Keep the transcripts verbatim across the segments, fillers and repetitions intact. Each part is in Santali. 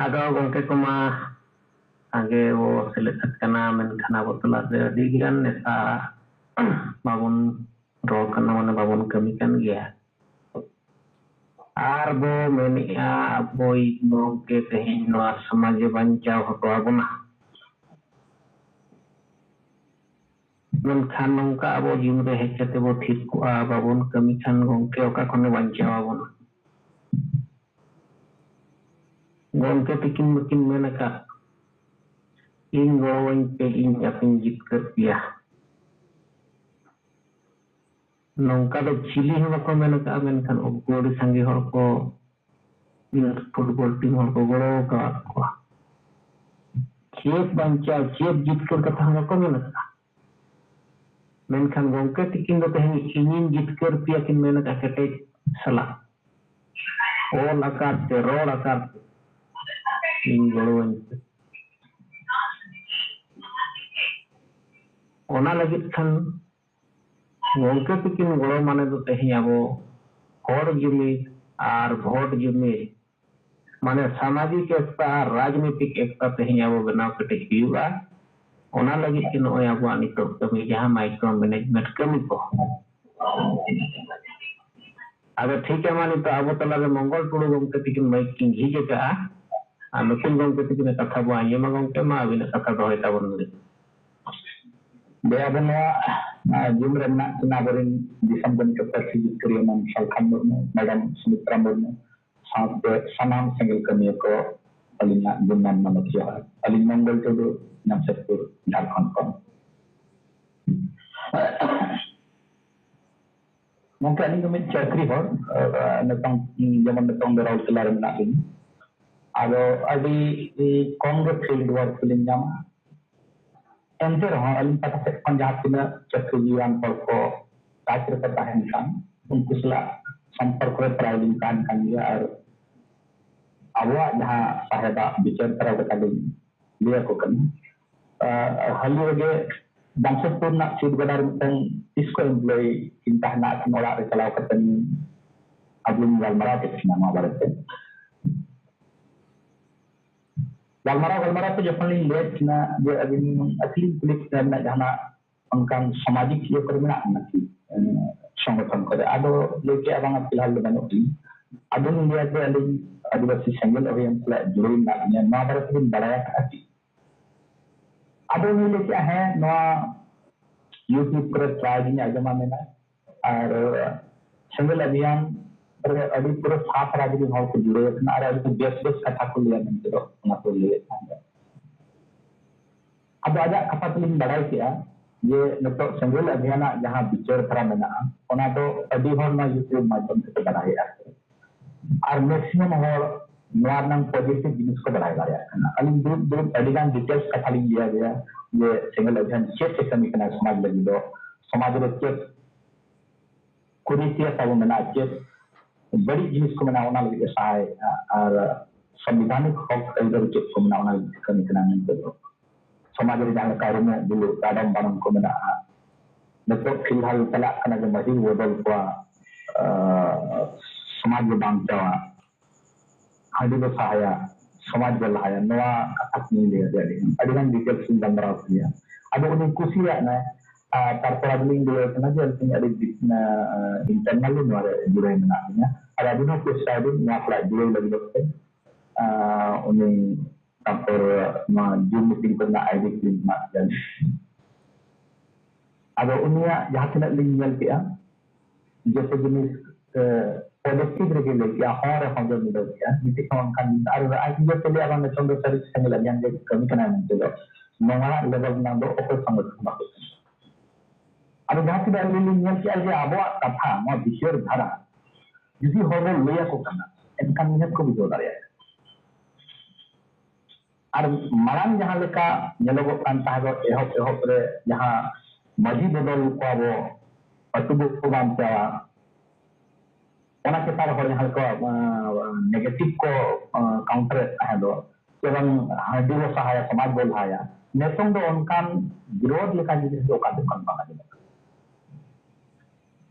ᱟᱫᱚ ᱜᱚᱢᱠᱮ ᱠᱚᱢᱟ ᱥᱟᱸᱜᱮ ᱵᱚ ᱥᱮᱞᱮᱫ ᱟᱠᱟᱱᱟ, ᱢᱮᱱᱠᱷᱟᱱ ᱟᱵᱚ ᱛᱟᱞᱟᱨᱮ ᱟᱹᱰᱤ ᱜᱟᱱ ᱱᱮᱛᱟ ᱵᱟᱵᱚᱱ ᱨᱚᱲ ᱠᱟᱱᱟ, ᱢᱟᱱᱮ ᱵᱟᱵᱚᱱ ᱠᱟᱹᱢᱤ ᱠᱟᱱ ᱜᱮᱭᱟ᱾ ᱟᱨ ᱵᱚ ᱢᱮᱱᱮᱜᱼᱟ, ᱟᱵᱚᱭᱤᱡ ᱜᱚᱢᱠᱮ ᱛᱮᱦᱮᱧ ᱱᱚᱣᱟ ᱥᱚᱢᱟᱡᱽ ᱮ ᱵᱟᱧᱪᱟᱣ ᱦᱚᱴᱚ ᱟᱵᱚᱱᱟ᱾ ᱢᱮᱱᱠᱷᱟᱱ ᱱᱚᱝᱠᱟ ᱟᱵᱚ ᱡᱤᱭᱚᱱ ᱨᱮ ᱦᱮᱡ ᱠᱟᱛᱮ ᱵᱚ ᱛᱷᱤᱨ ᱠᱚᱜᱼᱟ, ᱵᱟᱵᱚᱱ ᱠᱟᱹᱢᱤ ᱠᱷᱟᱱ ᱜᱚᱢᱠᱮ ᱚᱠᱟ ᱠᱷᱚᱱᱮ ᱵᱟᱧᱪᱟᱣ ᱟᱵᱚᱱᱟ? ᱜᱚᱢᱠᱮ ᱛᱤᱠᱤᱱ ᱢᱟᱹᱠᱤᱱ ᱢᱮᱱ ᱟᱠᱟᱫ, "ᱤᱧ ᱜᱚᱲᱚᱣᱟᱹᱧ ᱯᱮ, ᱤᱧ ᱟᱯᱮᱧ ᱡᱤᱛᱠᱟᱹᱨ ᱯᱮᱭᱟ᱾" ᱱᱚᱝᱠᱟ ᱫᱚ ᱪᱤᱞᱤ ᱦᱚᱸ ᱵᱟᱠᱚ ᱢᱮᱱ ᱟᱠᱟᱫᱼᱟ, ᱢᱮᱱᱠᱷᱟᱱ ᱩᱱᱠᱩ ᱟᱹᱰᱤ ᱥᱟᱸᱜᱮ ᱦᱚᱲ ᱠᱚ, ᱯᱷᱩᱴᱵᱚᱞ ᱴᱤᱢ ᱦᱚᱲ ᱠᱚ ᱜᱚᱲᱚ ᱟᱠᱟᱫ ᱠᱚᱣᱟ᱾ ᱪᱮᱫ ᱵᱟᱧᱪᱟᱣ, ᱪᱮᱫ ᱡᱤᱛᱠᱟᱹᱨ ᱠᱟᱛᱷᱟ ᱦᱚᱸ ᱵᱟᱠᱚ ᱢᱮᱱ ᱟᱠᱟᱫᱼᱟ᱾ ᱢᱮᱱᱠᱷᱟᱱ ᱜᱚᱢᱠᱮ ᱛᱤᱠᱤᱱ ᱫᱚ ᱛᱮᱦᱮᱧ ᱤᱧᱤᱧ ᱡᱤᱛᱠᱟᱹᱨ ᱯᱮᱭᱟ ᱠᱤᱱ ᱢᱮᱱ ᱟᱠᱟᱫᱼᱟ ᱠᱮᱴᱮᱡ ᱥᱟᱞᱟᱜ᱾ ᱚᱞ ᱟᱠᱟᱨ ᱛᱮ, ᱨᱚᱲ ᱟᱠᱟᱨ ᱛᱮ ᱤᱧ ᱜᱚᱲᱚᱣᱟᱹᱧ ᱯᱮ᱾ ᱚᱱᱟ ᱞᱟᱹᱜᱤᱫ ᱠᱷᱟᱱ ᱜᱚᱢᱠᱮ ᱛᱤᱠᱤᱱ ᱜᱚᱲᱚ ᱢᱟᱱᱮ ᱫᱚ ᱛᱮᱦᱮᱧ ᱟᱵᱚ ᱦᱚᱲ ᱡᱩᱢᱤᱫ ᱟᱨ ᱵᱷᱳᱴ ᱡᱩᱢᱤᱫ, ᱢᱟᱱᱮ ᱥᱟᱢᱟᱡᱤᱠ ᱮᱠᱛᱟ ᱟᱨ ᱨᱟᱡᱽᱱᱤᱛᱤᱠ ᱮᱠᱛᱟ ᱛᱮᱦᱮᱧ ᱟᱵᱚ ᱵᱮᱱᱟᱣ ᱠᱮᱴᱮᱡ ᱦᱩᱭᱩᱜᱼᱟ᱾ ᱚᱱᱟ ᱞᱟᱹᱜᱤᱫ ᱜᱮ ᱱᱚᱜᱼᱚᱭ ᱟᱵᱚᱣᱟᱜ ᱱᱤᱛᱚᱜ ᱠᱟᱹᱢᱤ, ᱡᱟᱦᱟᱸ ᱢᱟᱭᱠᱨᱳ ᱢᱮᱱᱮᱡᱽᱢᱮᱱᱴ ᱠᱟᱹᱢᱤ ᱠᱚ᱾ ᱟᱫᱚ ᱴᱷᱤᱠ ᱜᱮᱭᱟ, ᱢᱟ ᱱᱤᱛᱚᱜ ᱟᱵᱚ ᱛᱟᱞᱟᱨᱮ ᱢᱚᱝᱜᱚᱞ ᱴᱩᱰᱩ ᱜᱚᱢᱠᱮ ᱛᱤᱠᱤᱱ ᱢᱟᱭᱤᱠ ᱠᱤᱱ ᱡᱷᱤᱡ ᱟᱠᱟᱫᱼᱟ᱾ ᱟᱨ ᱱᱩᱠᱤᱱ ᱜᱚᱢᱠᱮ ᱛᱤᱠᱤᱱᱟᱜ ᱠᱟᱛᱷᱟ ᱵᱚ ᱟᱸᱡᱚᱢᱟ᱾ ᱜᱚᱢᱠᱮ, ᱢᱟ ᱟᱹᱵᱤᱱᱟᱜ ᱠᱟᱛᱷᱟ ᱫᱚᱦᱚᱭ ᱛᱟᱵᱚᱱ ᱵᱤᱱ᱾ ᱫᱮ ᱟᱵᱚ ᱱᱚᱣᱟ, ᱟᱸ, ᱡᱩᱢ ᱨᱮ ᱢᱮᱱᱟᱜ ᱠᱤᱱᱟ ᱟᱵᱚᱨᱮᱱ ᱫᱤᱥᱚᱢ ᱜᱚᱢᱠᱮ ᱯᱟᱹᱨᱥᱤ ᱡᱤᱛᱠᱟᱹᱨᱤᱭᱟᱹ ᱢᱟᱱ ᱥᱟᱞᱠᱷᱟᱱ ᱢᱩᱨᱢᱩ, ᱢᱮᱰᱟᱢ ᱥᱩᱢᱤᱛᱨᱟ ᱢᱩᱨᱢᱩ, ᱥᱟᱶᱛᱮ ᱥᱟᱱᱟᱢ ᱥᱮᱸᱜᱮᱞ ᱠᱟᱹᱢᱤᱭᱟᱹ ᱠᱚ ᱟᱹᱞᱤᱧᱟᱜ ᱜᱩᱱᱢᱟᱱ ᱢᱟᱱᱚᱛ ᱡᱚᱦᱟᱨ᱾ ᱟᱹᱞᱤᱧ ᱢᱚᱝᱜᱚᱞ ᱴᱩᱰᱩ, ᱡᱟᱢᱥᱮᱫᱽᱯᱩᱨ, ᱡᱷᱟᱲᱠᱷᱚᱸᱰ ᱠᱷᱚᱱ᱾ ᱜᱚᱢᱠᱮ, ᱟᱹᱞᱤᱧ ᱫᱚ ᱢᱤᱫ ᱪᱟᱹᱠᱨᱤ ᱦᱚᱲ, ᱟᱨ, ᱱᱤᱛᱚᱝ, ᱡᱮᱢᱚᱱ ᱱᱤᱛᱚᱝ ᱫᱚ ᱨᱟᱩᱨᱠᱮᱞᱟ ᱨᱮ ᱢᱮᱱᱟᱜ ᱞᱤᱧᱟ᱾ ᱟᱫᱚ ᱟᱹᱰᱤ ᱠᱚᱢ ᱜᱮ field work ᱞᱤᱧ ᱧᱟᱢᱟ᱾ ᱮᱱᱛᱮ ᱨᱮᱦᱚᱸ ᱟᱹᱞᱤᱧ ᱯᱟᱦᱴᱟ ᱥᱮᱫ ᱠᱷᱚᱱ ᱡᱟᱦᱟᱸ ᱛᱤᱱᱟᱹᱜ ᱪᱟᱹᱠᱨᱤ ᱡᱤᱭᱚᱱ ᱦᱚᱲ ᱠᱚ ᱠᱟᱡᱽ ᱨᱮᱠᱚ ᱛᱟᱦᱮᱱ ᱠᱟᱱ, ᱩᱱᱠᱩ ᱥᱟᱞᱟᱜ ᱥᱚᱢᱯᱚᱨᱠᱚ ᱨᱮ ᱯᱨᱟᱭ ᱞᱤᱧ ᱛᱟᱦᱮᱱ ᱠᱟᱱ ᱜᱮᱭᱟ᱾ ᱟᱨ ᱟᱵᱚᱣᱟᱜ ᱡᱟᱦᱟᱸ ᱥᱟᱦᱮᱵᱟᱜ ᱵᱤᱪᱟᱹᱨ ᱫᱷᱟᱨᱟ ᱠᱟᱛᱷᱟ ᱞᱤᱧ ᱞᱟᱹᱭ ᱟᱠᱚ ᱠᱟᱱᱟ᱾ ᱟᱨ ᱦᱟᱹᱞᱤ ᱨᱮᱜᱮ ᱡᱟᱢᱥᱮᱫᱽᱯᱩᱨ ᱨᱮᱱᱟᱜ ᱥᱤᱴ ᱜᱟᱰᱟ ᱨᱮ ᱢᱤᱫᱴᱟᱝ ᱴᱤᱥᱠᱳ ᱮᱢᱯᱞᱚᱭᱤ ᱠᱤᱱ ᱛᱟᱦᱮᱱᱟ, ᱟᱹᱠᱤᱱ ᱚᱲᱟᱜ ᱨᱮ ᱪᱟᱞᱟᱣ ᱠᱟᱛᱮ ᱟᱵᱚ ᱞᱤᱧ ᱜᱟᱞᱢᱟᱨᱟᱣ ᱠᱮᱫ ᱠᱤᱱᱟ ᱱᱚᱣᱟ ᱵᱟᱨᱮᱛᱮ᱾ ᱜᱟᱞᱢᱟᱨᱟᱣ ᱜᱟᱞᱢᱟᱨᱟᱣ ᱛᱮ ᱡᱚᱠᱷᱚᱱ ᱞᱤᱧ ᱞᱟᱹᱭᱮᱫ ᱠᱤᱱᱟ ᱡᱮ ᱟᱹᱵᱤᱱ ᱟᱹᱠᱷᱨᱤᱧ ᱠᱩᱞᱤ ᱠᱤᱱᱟ ᱡᱟᱦᱟᱱᱟᱜ ᱚᱱᱠᱟᱱ ᱥᱟᱢᱟᱡᱤᱠ ᱤᱭᱟᱹ ᱠᱚᱨᱮ ᱢᱮᱱᱟᱜ ᱵᱤᱱᱟ ᱠᱤ, ᱮᱸ, ᱥᱚᱝᱜᱚᱴᱷᱚᱱ ᱠᱚᱨᱮ? ᱟᱫᱚ ᱞᱟᱹᱭ ᱠᱮᱜᱼᱟ, "ᱵᱟᱝᱟ, ᱯᱷᱤᱞᱦᱟᱞ ᱫᱚ ᱵᱟᱹᱱᱩᱜ ᱞᱤᱧ᱾" ᱟᱫᱚ ᱞᱤᱧ ᱞᱟᱹᱭᱟ ᱡᱮ, "ᱟᱹᱞᱤᱧ ᱟᱹᱫᱤᱵᱟᱹᱥᱤ ᱥᱮᱸᱜᱮᱞ ᱚᱵᱷᱤᱭᱟᱱ ᱥᱟᱞᱟᱜ ᱡᱩᱲᱟᱹᱣ ᱢᱮᱱᱟᱜ ᱞᱤᱧᱟ, ᱱᱚᱣᱟ ᱵᱟᱨᱮ ᱛᱮᱵᱤᱱ ᱵᱟᱲᱟᱭ ᱟᱠᱟᱫᱼᱟ ᱠᱤ?" ᱟᱫᱚ ᱩᱱᱤ ᱞᱟᱹᱭ ᱠᱮᱜᱼᱟ, "ᱦᱮᱸ, ᱱᱚᱣᱟ YouTube ᱠᱚᱨᱮ ᱯᱨᱟᱭ ᱜᱤᱧ ᱟᱸᱡᱚᱢᱟ ᱢᱮᱱᱟ, ᱟᱨ ᱥᱮᱸᱜᱮᱞ ᱚᱵᱷᱤᱭᱟᱱ ᱨᱮ ᱟᱹᱰᱤ ᱯᱩᱨᱟᱹ ᱥᱟᱯᱷ ᱨᱟᱡᱽ ᱨᱮᱱ ᱦᱚᱲ ᱠᱚ ᱡᱩᱲᱟᱹᱣ ᱟᱠᱟᱱᱟ, ᱟᱨ ᱟᱹᱰᱤ ᱵᱮᱥ ᱵᱮᱥ ᱠᱟᱛᱷᱟ ᱠᱚ ᱞᱟᱹᱭᱟ ᱢᱮᱱᱛᱮ ᱫᱚ ᱚᱱᱟ ᱠᱚ ᱞᱟᱹᱭᱮᱫ ᱠᱟᱱ ᱜᱮᱭᱟ᱾" ᱟᱫᱚ ᱟᱡᱟᱜ ᱠᱟᱛᱷᱟ ᱛᱮᱞᱤᱧ ᱵᱟᱲᱟᱭ ᱠᱮᱜᱼᱟ ᱡᱮ ᱱᱤᱛᱚᱜ ᱥᱮᱸᱜᱮᱞ ᱚᱵᱷᱤᱭᱟᱱᱟᱜ ᱡᱟᱦᱟᱸ ᱵᱤᱪᱟᱹᱨ ᱫᱷᱟᱨᱟ ᱢᱮᱱᱟᱜᱼᱟ, ᱚᱱᱟ ᱫᱚ ᱟᱹᱰᱤ ᱦᱚᱲ ᱱᱚᱣᱟ YouTube ᱢᱟᱫᱽᱫᱷᱚᱢ ᱛᱮᱠᱚ ᱵᱟᱲᱟᱭᱮᱫᱼᱟ, ᱟᱨ ᱢᱮᱠᱥᱤᱢᱟᱢ ᱦᱚᱲ ᱱᱚᱣᱟ ᱨᱮᱱᱟᱜ ᱯᱚᱡᱤᱴᱤᱵᱷ ᱡᱤᱱᱤᱥ ᱠᱚ ᱵᱟᱲᱟᱭ ᱫᱟᱲᱮᱭᱟᱜ ᱠᱟᱱᱟ᱾ ᱟᱹᱞᱤᱧ ᱫᱩᱲᱩᱵ ᱫᱩᱲᱩᱵ ᱟᱹᱰᱤ ᱜᱟᱱ ᱰᱤᱴᱮᱞᱥ ᱠᱟᱛᱷᱟ ᱞᱤᱧ ᱞᱟᱹᱭ ᱟᱫᱮᱭᱟ ᱡᱮ ᱥᱮᱸᱜᱮᱞ ᱚᱵᱷᱤᱭᱟᱱ ᱪᱮᱫ ᱮ ᱠᱟᱹᱢᱤ ᱠᱟᱱᱟ ᱥᱚᱢᱟᱡᱽ ᱞᱟᱹᱜᱤᱫ ᱫᱚ, ᱥᱚᱢᱟᱡᱽ ᱨᱮ ᱪᱮᱫ ᱠᱩᱨᱤᱛᱤᱭᱟᱹ ᱛᱟᱵᱚ ᱢᱮᱱᱟᱜᱼᱟ, ᱪᱮᱫ ᱵᱟᱹᱲᱤᱡ ᱡᱤᱱᱤᱥ ᱠᱚ ᱢᱮᱱᱟᱜᱼᱟ, ᱚᱱᱟ ᱞᱟᱹᱜᱤᱫ ᱮ ᱥᱟᱦᱟᱭᱮᱫᱼᱟ, ᱟᱨ ᱥᱚᱝᱵᱤᱫᱷᱟᱱᱤᱠ ᱦᱚᱠ ᱟᱹᱭᱫᱟᱹᱨᱤ ᱪᱮᱫ ᱠᱚ ᱢᱮᱱᱟᱜᱼᱟ, ᱚᱱᱟ ᱞᱟᱹᱜᱤᱫ ᱮ ᱠᱟᱹᱢᱤ ᱠᱟᱱᱟ ᱢᱮᱱᱛᱮ ᱫᱚ᱾ ᱥᱚᱢᱟᱡᱽ ᱨᱮ ᱡᱟᱦᱟᱸ ᱞᱮᱠᱟ ᱨᱩᱢᱩᱜ ᱫᱩᱲᱩᱵ, ᱰᱟᱰᱚᱢ ᱵᱟᱰᱚᱢ ᱠᱚ ᱢᱮᱱᱟᱜᱼᱟ, ᱱᱤᱛᱚᱜ ᱯᱷᱤᱞᱦᱟᱞ ᱪᱟᱞᱟᱜ ᱠᱟᱱᱟ ᱡᱮ ᱢᱟᱹᱡᱷᱤ ᱵᱚᱫᱚᱞ ᱠᱚᱣᱟ, ᱟᱸ, ᱥᱚᱢᱟᱡᱽ ᱵᱚ ᱵᱟᱧᱪᱟᱣᱟ, ᱦᱟᱺᱰᱤ ᱵᱚ ᱥᱟᱦᱟᱭᱟ, ᱥᱚᱢᱟᱡᱽ ᱵᱚ ᱞᱟᱦᱟᱭᱟ, ᱱᱚᱣᱟ ᱠᱟᱛᱷᱟ ᱠᱚᱧ ᱞᱟᱹᱭ ᱟᱫᱮᱭᱟ᱾ ᱟᱹᱰᱤ ᱜᱟᱱ, ᱟᱹᱰᱤ ᱜᱟᱱ ᱰᱤᱴᱮᱞᱥ ᱤᱧ ᱜᱟᱞᱢᱟᱨᱟᱣ ᱠᱮᱫᱮᱭᱟ᱾ ᱟᱫᱚ ᱩᱱᱤ ᱠᱩᱥᱤᱭᱟᱜ ᱱᱟᱭ, ᱟᱨ ᱛᱟᱨᱯᱚᱨ ᱟᱫᱚ ᱞᱤᱧ ᱞᱟᱹᱭ ᱟᱭ ᱠᱟᱱᱟ ᱡᱮ ᱟᱹᱞᱤᱧ ᱟᱹᱰᱤ ᱵᱤ-, ᱟᱸ, ᱤᱱᱴᱟᱨᱱᱟᱞᱤ ᱱᱚᱣᱟ ᱨᱮ ᱡᱩᱲᱟᱹᱣ ᱢᱮᱱᱟᱜ ᱞᱤᱧᱟ, ᱟᱨ ᱟᱹᱵᱤᱱ ᱦᱚᱸ ᱪᱮᱥᱴᱟᱭ ᱵᱤᱱ ᱱᱚᱣᱟ ᱥᱟᱞᱟᱜ ᱡᱩᱲᱟᱹᱣ ᱞᱟᱹᱜᱤᱫ ᱛᱮ᱾ ᱟᱸ, ᱩᱱᱤ ᱛᱟᱨᱯᱚᱨ ᱱᱚᱣᱟ ᱡᱩᱢ ᱢᱤᱴᱤᱝ ᱠᱚᱨᱮᱱᱟᱜ ᱟᱭᱰᱤ ᱠᱚᱞᱤᱧ ᱮᱢᱟᱫ ᱯᱮᱭᱟ᱾ ᱟᱫᱚ ᱩᱱᱤᱭᱟᱜ ᱡᱟᱦᱟᱸ ᱛᱤᱱᱟᱹᱜ ᱞᱤᱧ ᱧᱮᱞ ᱠᱮᱜᱼᱟ, ᱡᱚᱛᱚ ᱡᱤᱱᱤᱥ, ᱮ, ᱯᱚᱡᱤᱴᱤᱵᱷ ᱨᱮᱜᱮ ᱞᱟᱹᱭ ᱠᱮᱜᱼᱟ, ᱦᱚᱸ ᱨᱮ ᱦᱚᱸ ᱜᱮ ᱢᱤᱞᱟᱹᱣ ᱠᱮᱜᱼᱟ᱾ ᱢᱤᱫᱴᱤᱡ ᱦᱚᱸ ᱚᱱᱠᱟᱱ, ᱟᱨ ᱟᱡ ᱤᱭᱟᱹ ᱛᱮ ᱞᱟᱹᱭᱟ, ᱵᱟᱝ, ᱱᱤᱛᱚᱝ ᱫᱚ ᱥᱟᱹᱨᱤ ᱥᱮᱸᱜᱮᱞ ᱟᱹᱰᱤ ᱜᱟᱱ ᱜᱮ ᱠᱟᱹᱢᱤ ᱠᱟᱱᱟᱭ ᱢᱮᱱᱛᱮ ᱫᱚ, ᱱᱚᱣᱟ ᱞᱮᱵᱮᱞ ᱨᱮᱱᱟᱜ ᱫᱚ ᱚᱠᱚᱭ ᱥᱚᱸᱜᱮ ᱛᱮᱦᱚᱸ ᱵᱟᱠᱚ ᱠᱟᱹᱢᱤ᱾ ᱟᱫᱚ ᱡᱟᱦᱟᱸ ᱛᱤᱱᱟᱹᱜ ᱟᱹᱞᱤᱧ ᱞᱤᱧ ᱧᱮᱞ ᱠᱮᱜᱼᱟ ᱡᱮ ᱟᱵᱚᱣᱟᱜ ᱠᱟᱛᱷᱟ, ᱱᱚᱣᱟ ᱵᱤᱪᱟᱹᱨ ᱫᱷᱟᱨᱟ ᱡᱩᱫᱤ ᱦᱚᱲ ᱵᱚᱱ ᱞᱟᱹᱭ ᱟᱠᱚ ᱠᱟᱱᱟ, ᱮᱱᱠᱷᱟᱱ ᱱᱤᱦᱟᱹᱛ ᱠᱚ ᱵᱩᱡᱷᱟᱹᱣ ᱫᱟᱲᱮᱭᱟᱜᱼᱟ᱾ ᱟᱨ ᱢᱟᱲᱟᱝ ᱡᱟᱦᱟᱸ ᱞᱮᱠᱟ ᱧᱮᱞᱚᱜᱚᱜ ᱠᱟᱱ ᱛᱟᱦᱮᱸ ᱫᱚ, ᱮᱦᱚᱵ ᱮᱦᱚᱵ ᱨᱮ ᱡᱟᱦᱟᱸ ᱢᱟᱹᱡᱷᱤ ᱵᱚᱫᱚᱞ ᱠᱚᱣᱟ ᱵᱚ, ᱟᱹᱛᱩ ᱵᱚ ᱵᱟᱧᱪᱟᱣᱟ, ᱚᱱᱟ ᱪᱮᱛᱟᱱ ᱨᱮ ᱦᱚᱲ ᱡᱟᱦᱟᱸ ᱞᱮᱠᱟ, ᱟᱸ, ᱱᱮᱜᱮᱴᱤᱵᱷ ᱠᱚ, ᱟᱸ, ᱠᱟᱣᱩᱱᱴᱟᱨ ᱮᱫ ᱛᱟᱦᱮᱸ ᱫᱚ, ᱡᱮ ᱵᱟᱝ ᱦᱟᱺᱰᱤ ᱵᱚ ᱥᱟᱦᱟᱭᱟ, ᱥᱚᱢᱟᱡᱽ ᱵᱚ ᱞᱟᱦᱟᱭᱟ, ᱱᱤᱛᱚᱝ ᱫᱚ ᱚᱱᱠᱟᱱ ᱵᱤᱨᱳᱫᱷ ᱞᱮᱠᱟᱱ ᱡᱤᱱᱤᱥ ᱫᱚ ᱚᱠᱟ ᱥᱮᱫ ᱠᱷᱚᱱ ᱵᱟᱝ ᱟᱸᱡᱚᱢᱚᱜ ᱠᱟᱱᱟ᱾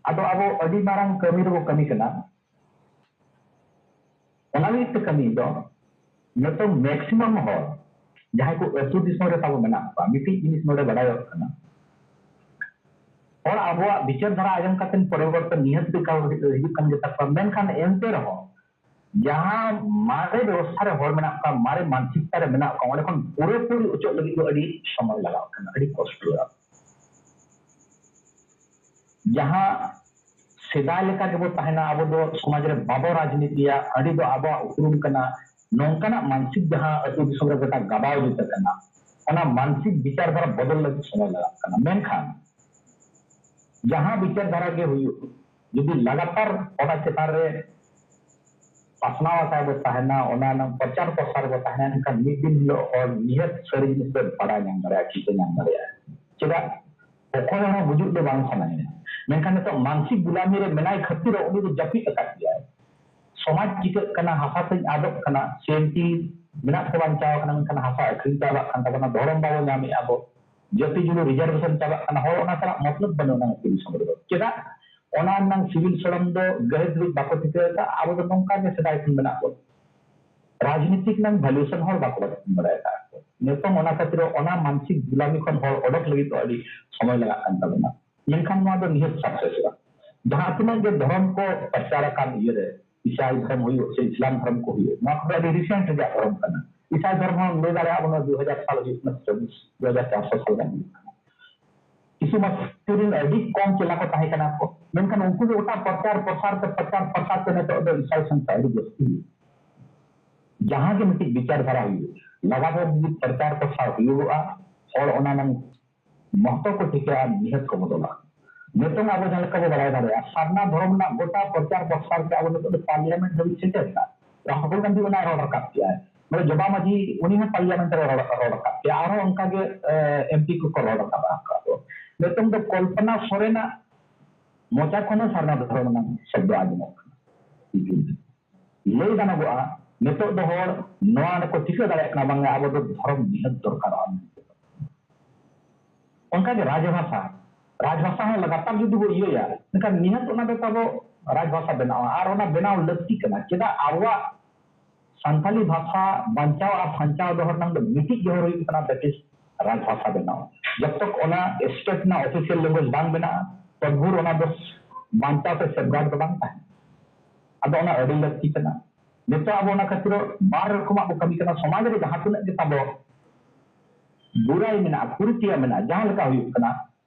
ᱟᱫᱚ ᱟᱵᱚ ᱟᱹᱰᱤ ᱢᱟᱨᱟᱝ ᱠᱟᱹᱢᱤ ᱨᱮᱵᱚ ᱠᱟᱹᱢᱤ ᱠᱟᱱᱟ, ᱚᱱᱟ ᱞᱟᱹᱜᱤᱫ ᱛᱮ ᱠᱟᱹᱢᱤ ᱫᱚ ᱱᱤᱛᱚᱝ ᱢᱮᱠᱥᱤᱢᱟᱢ ᱦᱚᱲ ᱡᱟᱦᱟᱸᱭ ᱠᱚ ᱟᱹᱛᱩ ᱫᱤᱥᱚᱢ ᱨᱮ ᱛᱟᱵᱚ ᱢᱮᱱᱟᱜ ᱠᱚᱣᱟ, ᱢᱤᱫᱴᱤᱡ ᱡᱤᱱᱤᱥ ᱱᱚᱰᱮ ᱵᱟᱰᱟᱭᱚᱜ ᱠᱟᱱᱟ, ᱦᱚᱲ ᱟᱵᱚᱣᱟᱜ ᱵᱤᱪᱟᱹᱨ ᱫᱷᱟᱨᱟ ᱟᱸᱡᱚᱢ ᱠᱟᱛᱮ ᱯᱚᱨᱤᱵᱚᱨᱛᱚᱱ ᱱᱤᱦᱟᱹᱛ ᱜᱮ ᱮᱠᱟᱞ ᱦᱤᱡᱩᱜ ᱠᱟᱱ ᱜᱮᱛᱟ ᱠᱚᱣᱟ᱾ ᱢᱮᱱᱠᱷᱟᱱ ᱮᱱᱛᱮ ᱨᱮᱦᱚᱸ ᱡᱟᱦᱟᱸ ᱢᱟᱨᱮ ᱵᱮᱵᱚᱥᱛᱷᱟ ᱨᱮ ᱦᱚᱲ ᱢᱮᱱᱟᱜ ᱠᱚᱣᱟ, ᱢᱟᱨᱮ ᱢᱟᱱᱥᱤᱠᱛᱟ ᱨᱮ ᱢᱮᱱᱟᱜ ᱠᱚᱣᱟ, ᱚᱸᱰᱮ ᱠᱷᱚᱱ ᱯᱩᱨᱟᱹᱯᱩᱨᱤ ᱚᱪᱚᱜ ᱞᱟᱹᱜᱤᱫ ᱫᱚ ᱟᱹᱰᱤ ᱥᱚᱢᱚᱭ ᱞᱟᱜᱟᱜ ᱠᱟᱱᱟ, ᱟᱹᱰᱤ ᱠᱚᱥᱴᱚ᱾ ᱡᱟᱦᱟᱸ ᱥᱮᱫᱟᱭ ᱞᱮᱠᱟ ᱜᱮᱵᱚ ᱛᱟᱦᱮᱱᱟ, ᱟᱵᱚ ᱫᱚ ᱥᱚᱢᱟᱡᱽ ᱨᱮ ᱵᱟᱵᱚ ᱨᱟᱡᱽᱱᱤᱛᱤᱭᱟ, ᱦᱟᱺᱰᱤ ᱫᱚ ᱟᱵᱚᱣᱟᱜ ᱩᱯᱨᱩᱢ ᱠᱟᱱᱟ, ᱱᱚᱝᱠᱟᱱᱟᱜ ᱢᱟᱱᱥᱤᱠ ᱡᱟᱦᱟᱸ ᱟᱹᱛᱩ ᱫᱤᱥᱚᱢ ᱨᱮ ᱜᱚᱴᱟ ᱜᱟᱵᱟᱣ ᱡᱩᱛ ᱟᱠᱟᱱᱟ, ᱚᱱᱟ ᱢᱟᱱᱥᱤᱠ ᱵᱤᱪᱟᱨ ᱫᱷᱟᱨᱟ ᱵᱚᱫᱚᱞ ᱞᱟᱹᱜᱤᱫ ᱥᱚᱢᱚᱭ ᱞᱟᱜᱟᱜ ᱠᱟᱱᱟ᱾ ᱢᱮᱱᱠᱷᱟᱱ ᱡᱟᱦᱟᱸ ᱵᱤᱪᱟᱨ ᱫᱷᱟᱨᱟ ᱜᱮ ᱦᱩᱭᱩᱜ, ᱡᱩᱫᱤ ᱞᱟᱜᱟᱛᱟᱨ ᱚᱱᱟ ᱪᱮᱛᱟᱱ ᱨᱮ ᱯᱟᱥᱱᱟᱣ ᱟᱠᱟᱫ ᱵᱚ ᱛᱟᱦᱮᱱᱟ, ᱚᱱᱟ ᱨᱮᱱᱟᱜ ᱯᱨᱚᱪᱟᱨ ᱯᱨᱚᱥᱟᱨ ᱵᱚ ᱛᱟᱦᱮᱱᱟ, ᱮᱱᱠᱷᱟᱱ ᱢᱤᱫ ᱫᱤᱱ ᱦᱤᱞᱳᱜ ᱦᱚᱲ ᱱᱤᱦᱟᱹᱛ ᱥᱟᱹᱨᱤ ᱡᱤᱱᱤᱥ ᱫᱚ ᱵᱟᱲᱟᱭ ᱧᱟᱢ ᱫᱟᱲᱮᱭᱟᱜᱼᱟ, ᱴᱷᱤᱠᱟᱹ ᱧᱟᱢ ᱫᱟᱲᱮᱭᱟᱜᱼᱟ᱾ ᱪᱮᱫᱟᱜ? ᱚᱠᱚᱭ ᱦᱚᱸ ᱜᱩᱡᱩᱜ ᱫᱚ ᱵᱟᱝ ᱥᱟᱱᱟᱭᱮᱭᱟ, ᱢᱮᱱᱠᱷᱟᱱ ᱱᱤᱛᱚᱜ ᱢᱟᱱᱥᱤᱠ ᱜᱩᱞᱟᱢᱤ ᱨᱮ ᱢᱮᱱᱟᱭ ᱠᱷᱟᱹᱛᱤᱨ ᱩᱱᱤ ᱫᱚ ᱡᱟᱹᱯᱤᱫ ᱟᱠᱟᱫ ᱜᱮᱭᱟᱭ᱾ ᱥᱚᱢᱟᱡᱽ ᱪᱤᱠᱟᱹᱜ ᱠᱟᱱᱟ, ᱦᱟᱥᱟ ᱛᱤᱧ ᱟᱫᱚᱜ ᱠᱟᱱᱟ, ᱥᱮᱱᱴᱤ ᱢᱮᱱᱟᱜ ᱛᱮ ᱵᱟᱧᱪᱟᱣ ᱟᱠᱟᱱᱟ, ᱢᱮᱱᱠᱷᱟᱱ ᱦᱟᱥᱟ ᱟᱹᱠᱷᱨᱤᱧ ᱪᱟᱵᱟᱜ ᱠᱟᱱ ᱛᱟᱵᱚᱱᱟ, ᱫᱷᱚᱨᱚᱢ ᱵᱟᱵᱚ ᱧᱟᱢᱮᱫᱼᱟ ᱵᱚ, ᱡᱟᱹᱛᱤ ᱡᱩᱲᱩ ᱨᱤᱡᱟᱨᱵᱷᱮᱥᱚᱱ ᱪᱟᱵᱟᱜ ᱠᱟᱱᱟ, ᱦᱚᱲ ᱚᱱᱟ ᱥᱟᱞᱟᱜ ᱢᱚᱛᱞᱚᱵ ᱵᱟᱹᱱᱩᱜ ᱟᱱᱟ ᱟᱹᱛᱩ ᱫᱤᱥᱚᱢ ᱨᱮᱫᱚ᱾ ᱪᱮᱫᱟᱜ? ᱚᱱᱟ ᱨᱮᱱᱟᱝ ᱥᱤᱵᱤᱞ ᱥᱚᱲᱚᱢ ᱫᱚ ᱜᱟᱹᱦᱤᱨ ᱫᱷᱟᱹᱵᱤᱡ ᱵᱟᱠᱚ ᱴᱷᱤᱠᱟᱹ ᱟᱠᱟᱫᱼᱟ᱾ ᱟᱵᱚ ᱫᱚ ᱱᱚᱝᱠᱟ ᱜᱮ ᱥᱮᱫᱟᱭ ᱠᱷᱚᱱ ᱢᱮᱱᱟᱜ ᱵᱚᱱᱟ᱾ ᱨᱟᱡᱽᱱᱤᱛᱤ ᱨᱮᱱᱟᱝ ᱵᱷᱮᱞᱩᱭᱮᱥᱚᱱ ᱦᱚᱲ ᱵᱟᱠᱚ ᱵᱟᱲᱟᱭ ᱟᱠᱟᱫ ᱠᱚ᱾ ᱱᱤᱛᱚᱝ ᱚᱱᱟ ᱠᱷᱟᱹᱛᱤᱨ ᱚᱱᱟ ᱢᱟᱱᱥᱤᱠ ᱜᱩᱞᱟᱢᱤ ᱠᱷᱚᱱ ᱦᱚᱲ ᱚᱰᱚᱠ ᱞᱟᱹᱜᱤᱫ ᱫᱚ ᱟᱹᱰᱤ ᱥᱚᱢᱚᱭ ᱞᱟᱜᱟᱜ ᱠᱟᱱ ᱛᱟᱵᱚᱱᱟ᱾ ᱢᱮᱱᱠᱷᱟᱱ ᱱᱚᱣᱟ ᱫᱚ ᱱᱤᱦᱟᱹᱛ ᱥᱟᱠᱥᱮᱥᱚᱜᱼᱟ᱾ ᱡᱟᱦᱟᱸ ᱛᱤᱱᱟᱹᱜ ᱜᱮ ᱫᱷᱚᱨᱚᱢ ᱠᱚ ᱯᱨᱚᱪᱟᱨ ᱟᱠᱟᱱ ᱤᱭᱟᱹᱨᱮ, ᱤᱥᱟᱭ ᱫᱷᱚᱨᱚᱢ ᱦᱩᱭᱩᱜ ᱥᱮ ᱤᱥᱞᱟᱢ ᱫᱷᱚᱨᱚᱢ ᱠᱚ ᱦᱩᱭᱩᱜ, ᱱᱚᱣᱟ ᱠᱚᱫᱚ ᱟᱹᱰᱤ ᱨᱤᱥᱮᱱᱴ ᱨᱮᱭᱟᱜ ᱫᱷᱚᱨᱚᱢ ᱠᱟᱱᱟ᱾ ᱤᱥᱟᱭ ᱫᱷᱚᱨᱚᱢ ᱦᱚᱸ ᱞᱟᱹᱭ ᱫᱟᱲᱮᱭᱟᱜᱼᱟ ᱵᱚᱱ ᱫᱩ ᱦᱟᱡᱟᱨ ᱥᱟᱞ ᱦᱩᱭᱩᱜ ᱠᱟᱱᱟ, ᱪᱚᱵᱵᱤᱥ, ᱫᱩ ᱦᱟᱡᱟᱨ ᱪᱟᱨᱥᱚ ᱥᱟᱞ ᱜᱟᱱ ᱦᱩᱭᱩᱜ ᱠᱟᱱᱟ᱾ ᱡᱤᱥᱩ ᱢᱟᱹᱥᱤ ᱨᱮᱱ ᱟᱹᱰᱤ ᱠᱚᱢ ᱪᱮᱞᱟ ᱠᱚ ᱛᱟᱦᱮᱸ ᱠᱟᱱᱟ ᱠᱚ, ᱢᱮᱱᱠᱷᱟᱱ ᱩᱱᱠᱩ ᱜᱮ ᱜᱚᱴᱟ ᱯᱨᱚᱪᱟᱨ ᱯᱨᱚᱥᱟᱨ ᱛᱮ, ᱯᱨᱚᱪᱟᱨ ᱯᱨᱚᱥᱟᱨ ᱛᱮ ᱱᱤᱛᱚᱜ ᱫᱚ ᱤᱥᱟᱭ ᱥᱚᱝᱠᱷᱟ ᱟᱹᱰᱤ ᱡᱟᱹᱥᱛᱤ ᱦᱩᱭᱩᱜ᱾ ᱡᱟᱦᱟᱸ ᱜᱮ ᱢᱤᱫᱴᱤᱡ ᱵᱤᱪᱟᱨ ᱫᱷᱟᱨᱟ ᱦᱩᱭᱩᱜ, ᱞᱟᱜᱟᱛᱟᱨ ᱡᱩᱫᱤ ᱯᱨᱚᱪᱟᱨ ᱯᱨᱚᱥᱟᱨ ᱦᱩᱭᱩᱜᱚᱜᱼᱟ, ᱦᱚᱲ ᱚᱱᱟ ᱨᱮᱱᱟᱝ ᱢᱚᱦᱚᱛ ᱠᱚ ᱴᱷᱤᱠᱟᱹᱭᱟ, ᱱᱤᱦᱟᱹᱛ ᱠᱚ ᱵᱚᱫᱚᱞᱟ᱾ ᱱᱤᱛᱚᱝ ᱟᱵᱚ ᱡᱟᱦᱟᱸ ᱞᱮᱠᱟ ᱵᱚ ᱵᱟᱲᱟᱭ ᱫᱟᱲᱮᱭᱟᱜᱼᱟ, ᱥᱟᱨᱱᱟ ᱫᱷᱚᱨᱚᱢ ᱨᱮᱱᱟᱜ ᱜᱚᱴᱟ ᱯᱨᱚᱪᱟᱨ ᱯᱨᱚᱥᱟᱨ ᱛᱮ ᱟᱵᱚ ᱱᱤᱛᱚᱜ ᱫᱚ ᱯᱟᱨᱞᱤᱭᱟᱢᱮᱱᱴ ᱫᱷᱟᱹᱵᱤᱡ ᱥᱮᱴᱮᱨ ᱮᱱᱟ᱾ ᱨᱟᱦᱩᱞ ᱜᱟᱱᱫᱷᱤ ᱚᱱᱟᱭ ᱨᱚᱲ ᱨᱟᱠᱟᱵ ᱠᱮᱜᱼᱟ, ᱢᱟᱱᱮ ᱡᱚᱵᱟ ᱢᱟᱹᱡᱷᱤ ᱩᱱᱤ ᱦᱚᱸ ᱯᱟᱨᱞᱤᱭᱟᱢᱮᱱᱴ ᱨᱮ ᱨᱚᱲ, ᱨᱚᱲ ᱨᱟᱠᱟᱵ ᱠᱮᱜᱼᱟ, ᱟᱨᱦᱚᱸ ᱚᱱᱠᱟ ᱜᱮ ᱮᱢᱯᱤ ᱠᱚᱠᱚ ᱨᱚᱲ ᱨᱟᱠᱟᱵ ᱟᱠᱟᱫ ᱠᱚ᱾ ᱱᱤᱛᱚᱝ ᱫᱚ ᱠᱚᱞᱯᱚᱱᱟ ᱥᱚᱨᱮᱱᱟᱜ ᱢᱚᱪᱟ ᱠᱷᱚᱱ ᱦᱚᱸ ᱥᱟᱨᱱᱟ ᱫᱷᱚᱨᱚᱢ ᱨᱮᱱᱟᱜ ᱥᱚᱵᱫᱚ ᱟᱸᱡᱚᱢᱚᱜ ᱠᱟᱱᱟ᱾ ᱞᱟᱹᱭ ᱜᱟᱱᱚᱜᱚᱜᱼᱟ, ᱱᱤᱛᱚᱜ ᱫᱚ ᱦᱚᱲ ᱱᱚᱣᱟ ᱨᱮᱠᱚ ᱴᱷᱤᱠᱟᱹ ᱫᱟᱲᱮᱭᱟᱜ ᱠᱟᱱᱟ, ᱵᱟᱝᱟ ᱟᱵᱚ ᱫᱚ ᱫᱷᱚᱨᱚᱢ ᱱᱤᱦᱟᱹᱛ ᱫᱚᱨᱠᱟᱨᱚᱜᱼᱟ ᱢᱮᱱᱛᱮ᱾ ᱚᱱᱠᱟᱜᱮ ᱨᱟᱡᱽᱵᱷᱟᱥᱟ, ᱨᱟᱡᱽᱵᱷᱟᱥᱟ ᱦᱚᱸ ᱞᱟᱜᱟᱛᱟᱨ ᱡᱩᱫᱤ ᱵᱚ ᱤᱭᱟᱹᱭᱟ, ᱮᱱᱠᱷᱟᱱ ᱱᱤᱦᱟᱹᱛ ᱚᱱᱟ ᱫᱚ ᱛᱟᱵᱚ ᱨᱟᱡᱽᱵᱷᱟᱥᱟ ᱵᱮᱱᱟᱜᱼᱟ, ᱟᱨ ᱚᱱᱟ ᱵᱮᱱᱟᱣ ᱞᱟᱹᱠᱛᱤ ᱠᱟᱱᱟ᱾ ᱪᱮᱫᱟᱜ? ᱟᱵᱚᱣᱟᱜ ᱥᱟᱱᱛᱟᱞᱤ ᱵᱷᱟᱥᱟ ᱵᱟᱧᱪᱟᱣ ᱟᱨ ᱥᱟᱧᱪᱟᱣ ᱫᱚᱦᱚ ᱨᱮᱱᱟᱜ ᱫᱚ ᱢᱤᱫᱴᱤᱡ ᱜᱮ ᱦᱚᱨ ᱦᱩᱭᱩᱜ ᱠᱟᱱᱟ, that is ᱨᱟᱡᱽ ᱵᱷᱟᱥᱟ ᱵᱮᱱᱟᱣ᱾ ᱡᱚᱵ ᱛᱚᱠ ᱚᱱᱟ ᱥᱴᱮᱴ ᱨᱮᱱᱟᱜ ᱚᱯᱷᱤᱥᱤᱭᱟᱞ ᱞᱮᱝᱜᱩᱭᱮᱡᱽ ᱵᱟᱝ ᱵᱮᱱᱟᱜᱼᱟ, ᱛᱚᱛᱵᱷᱳᱨ ᱚᱱᱟ ᱫᱚ ᱵᱟᱧᱪᱟᱣ ᱥᱮ ᱥᱮᱯᱜᱟᱨᱰ ᱫᱚ ᱵᱟᱝ ᱛᱟᱦᱮᱱᱟ᱾ ᱟᱫᱚ ᱚᱱᱟ ᱟᱹᱰᱤ ᱞᱟᱹᱠᱛᱤ ᱠᱟᱱᱟ᱾ ᱱᱤᱛᱚᱜ ᱟᱵᱚ ᱚᱱᱟ ᱠᱷᱟᱹᱛᱤᱨ ᱵᱟᱨ ᱨᱚᱠᱚᱢᱟᱜ ᱵᱚ ᱠᱟᱹᱢᱤ ᱠᱟᱱᱟ᱾ ᱥᱚᱢᱟᱡᱽ ᱨᱮ ᱡᱟᱦᱟᱸ ᱛᱤᱱᱟᱹᱜ ᱜᱮ ᱛᱟᱵᱚ ᱵᱩᱨᱟᱭ ᱢᱮᱱᱟᱜᱼᱟ, ᱠᱩᱨᱤᱛᱤᱭᱟ ᱢᱮᱱᱟᱜᱼᱟ, ᱡᱟᱦᱟᱸ ᱞᱮᱠᱟ ᱦᱩᱭᱩᱜ ᱠᱟᱱᱟ,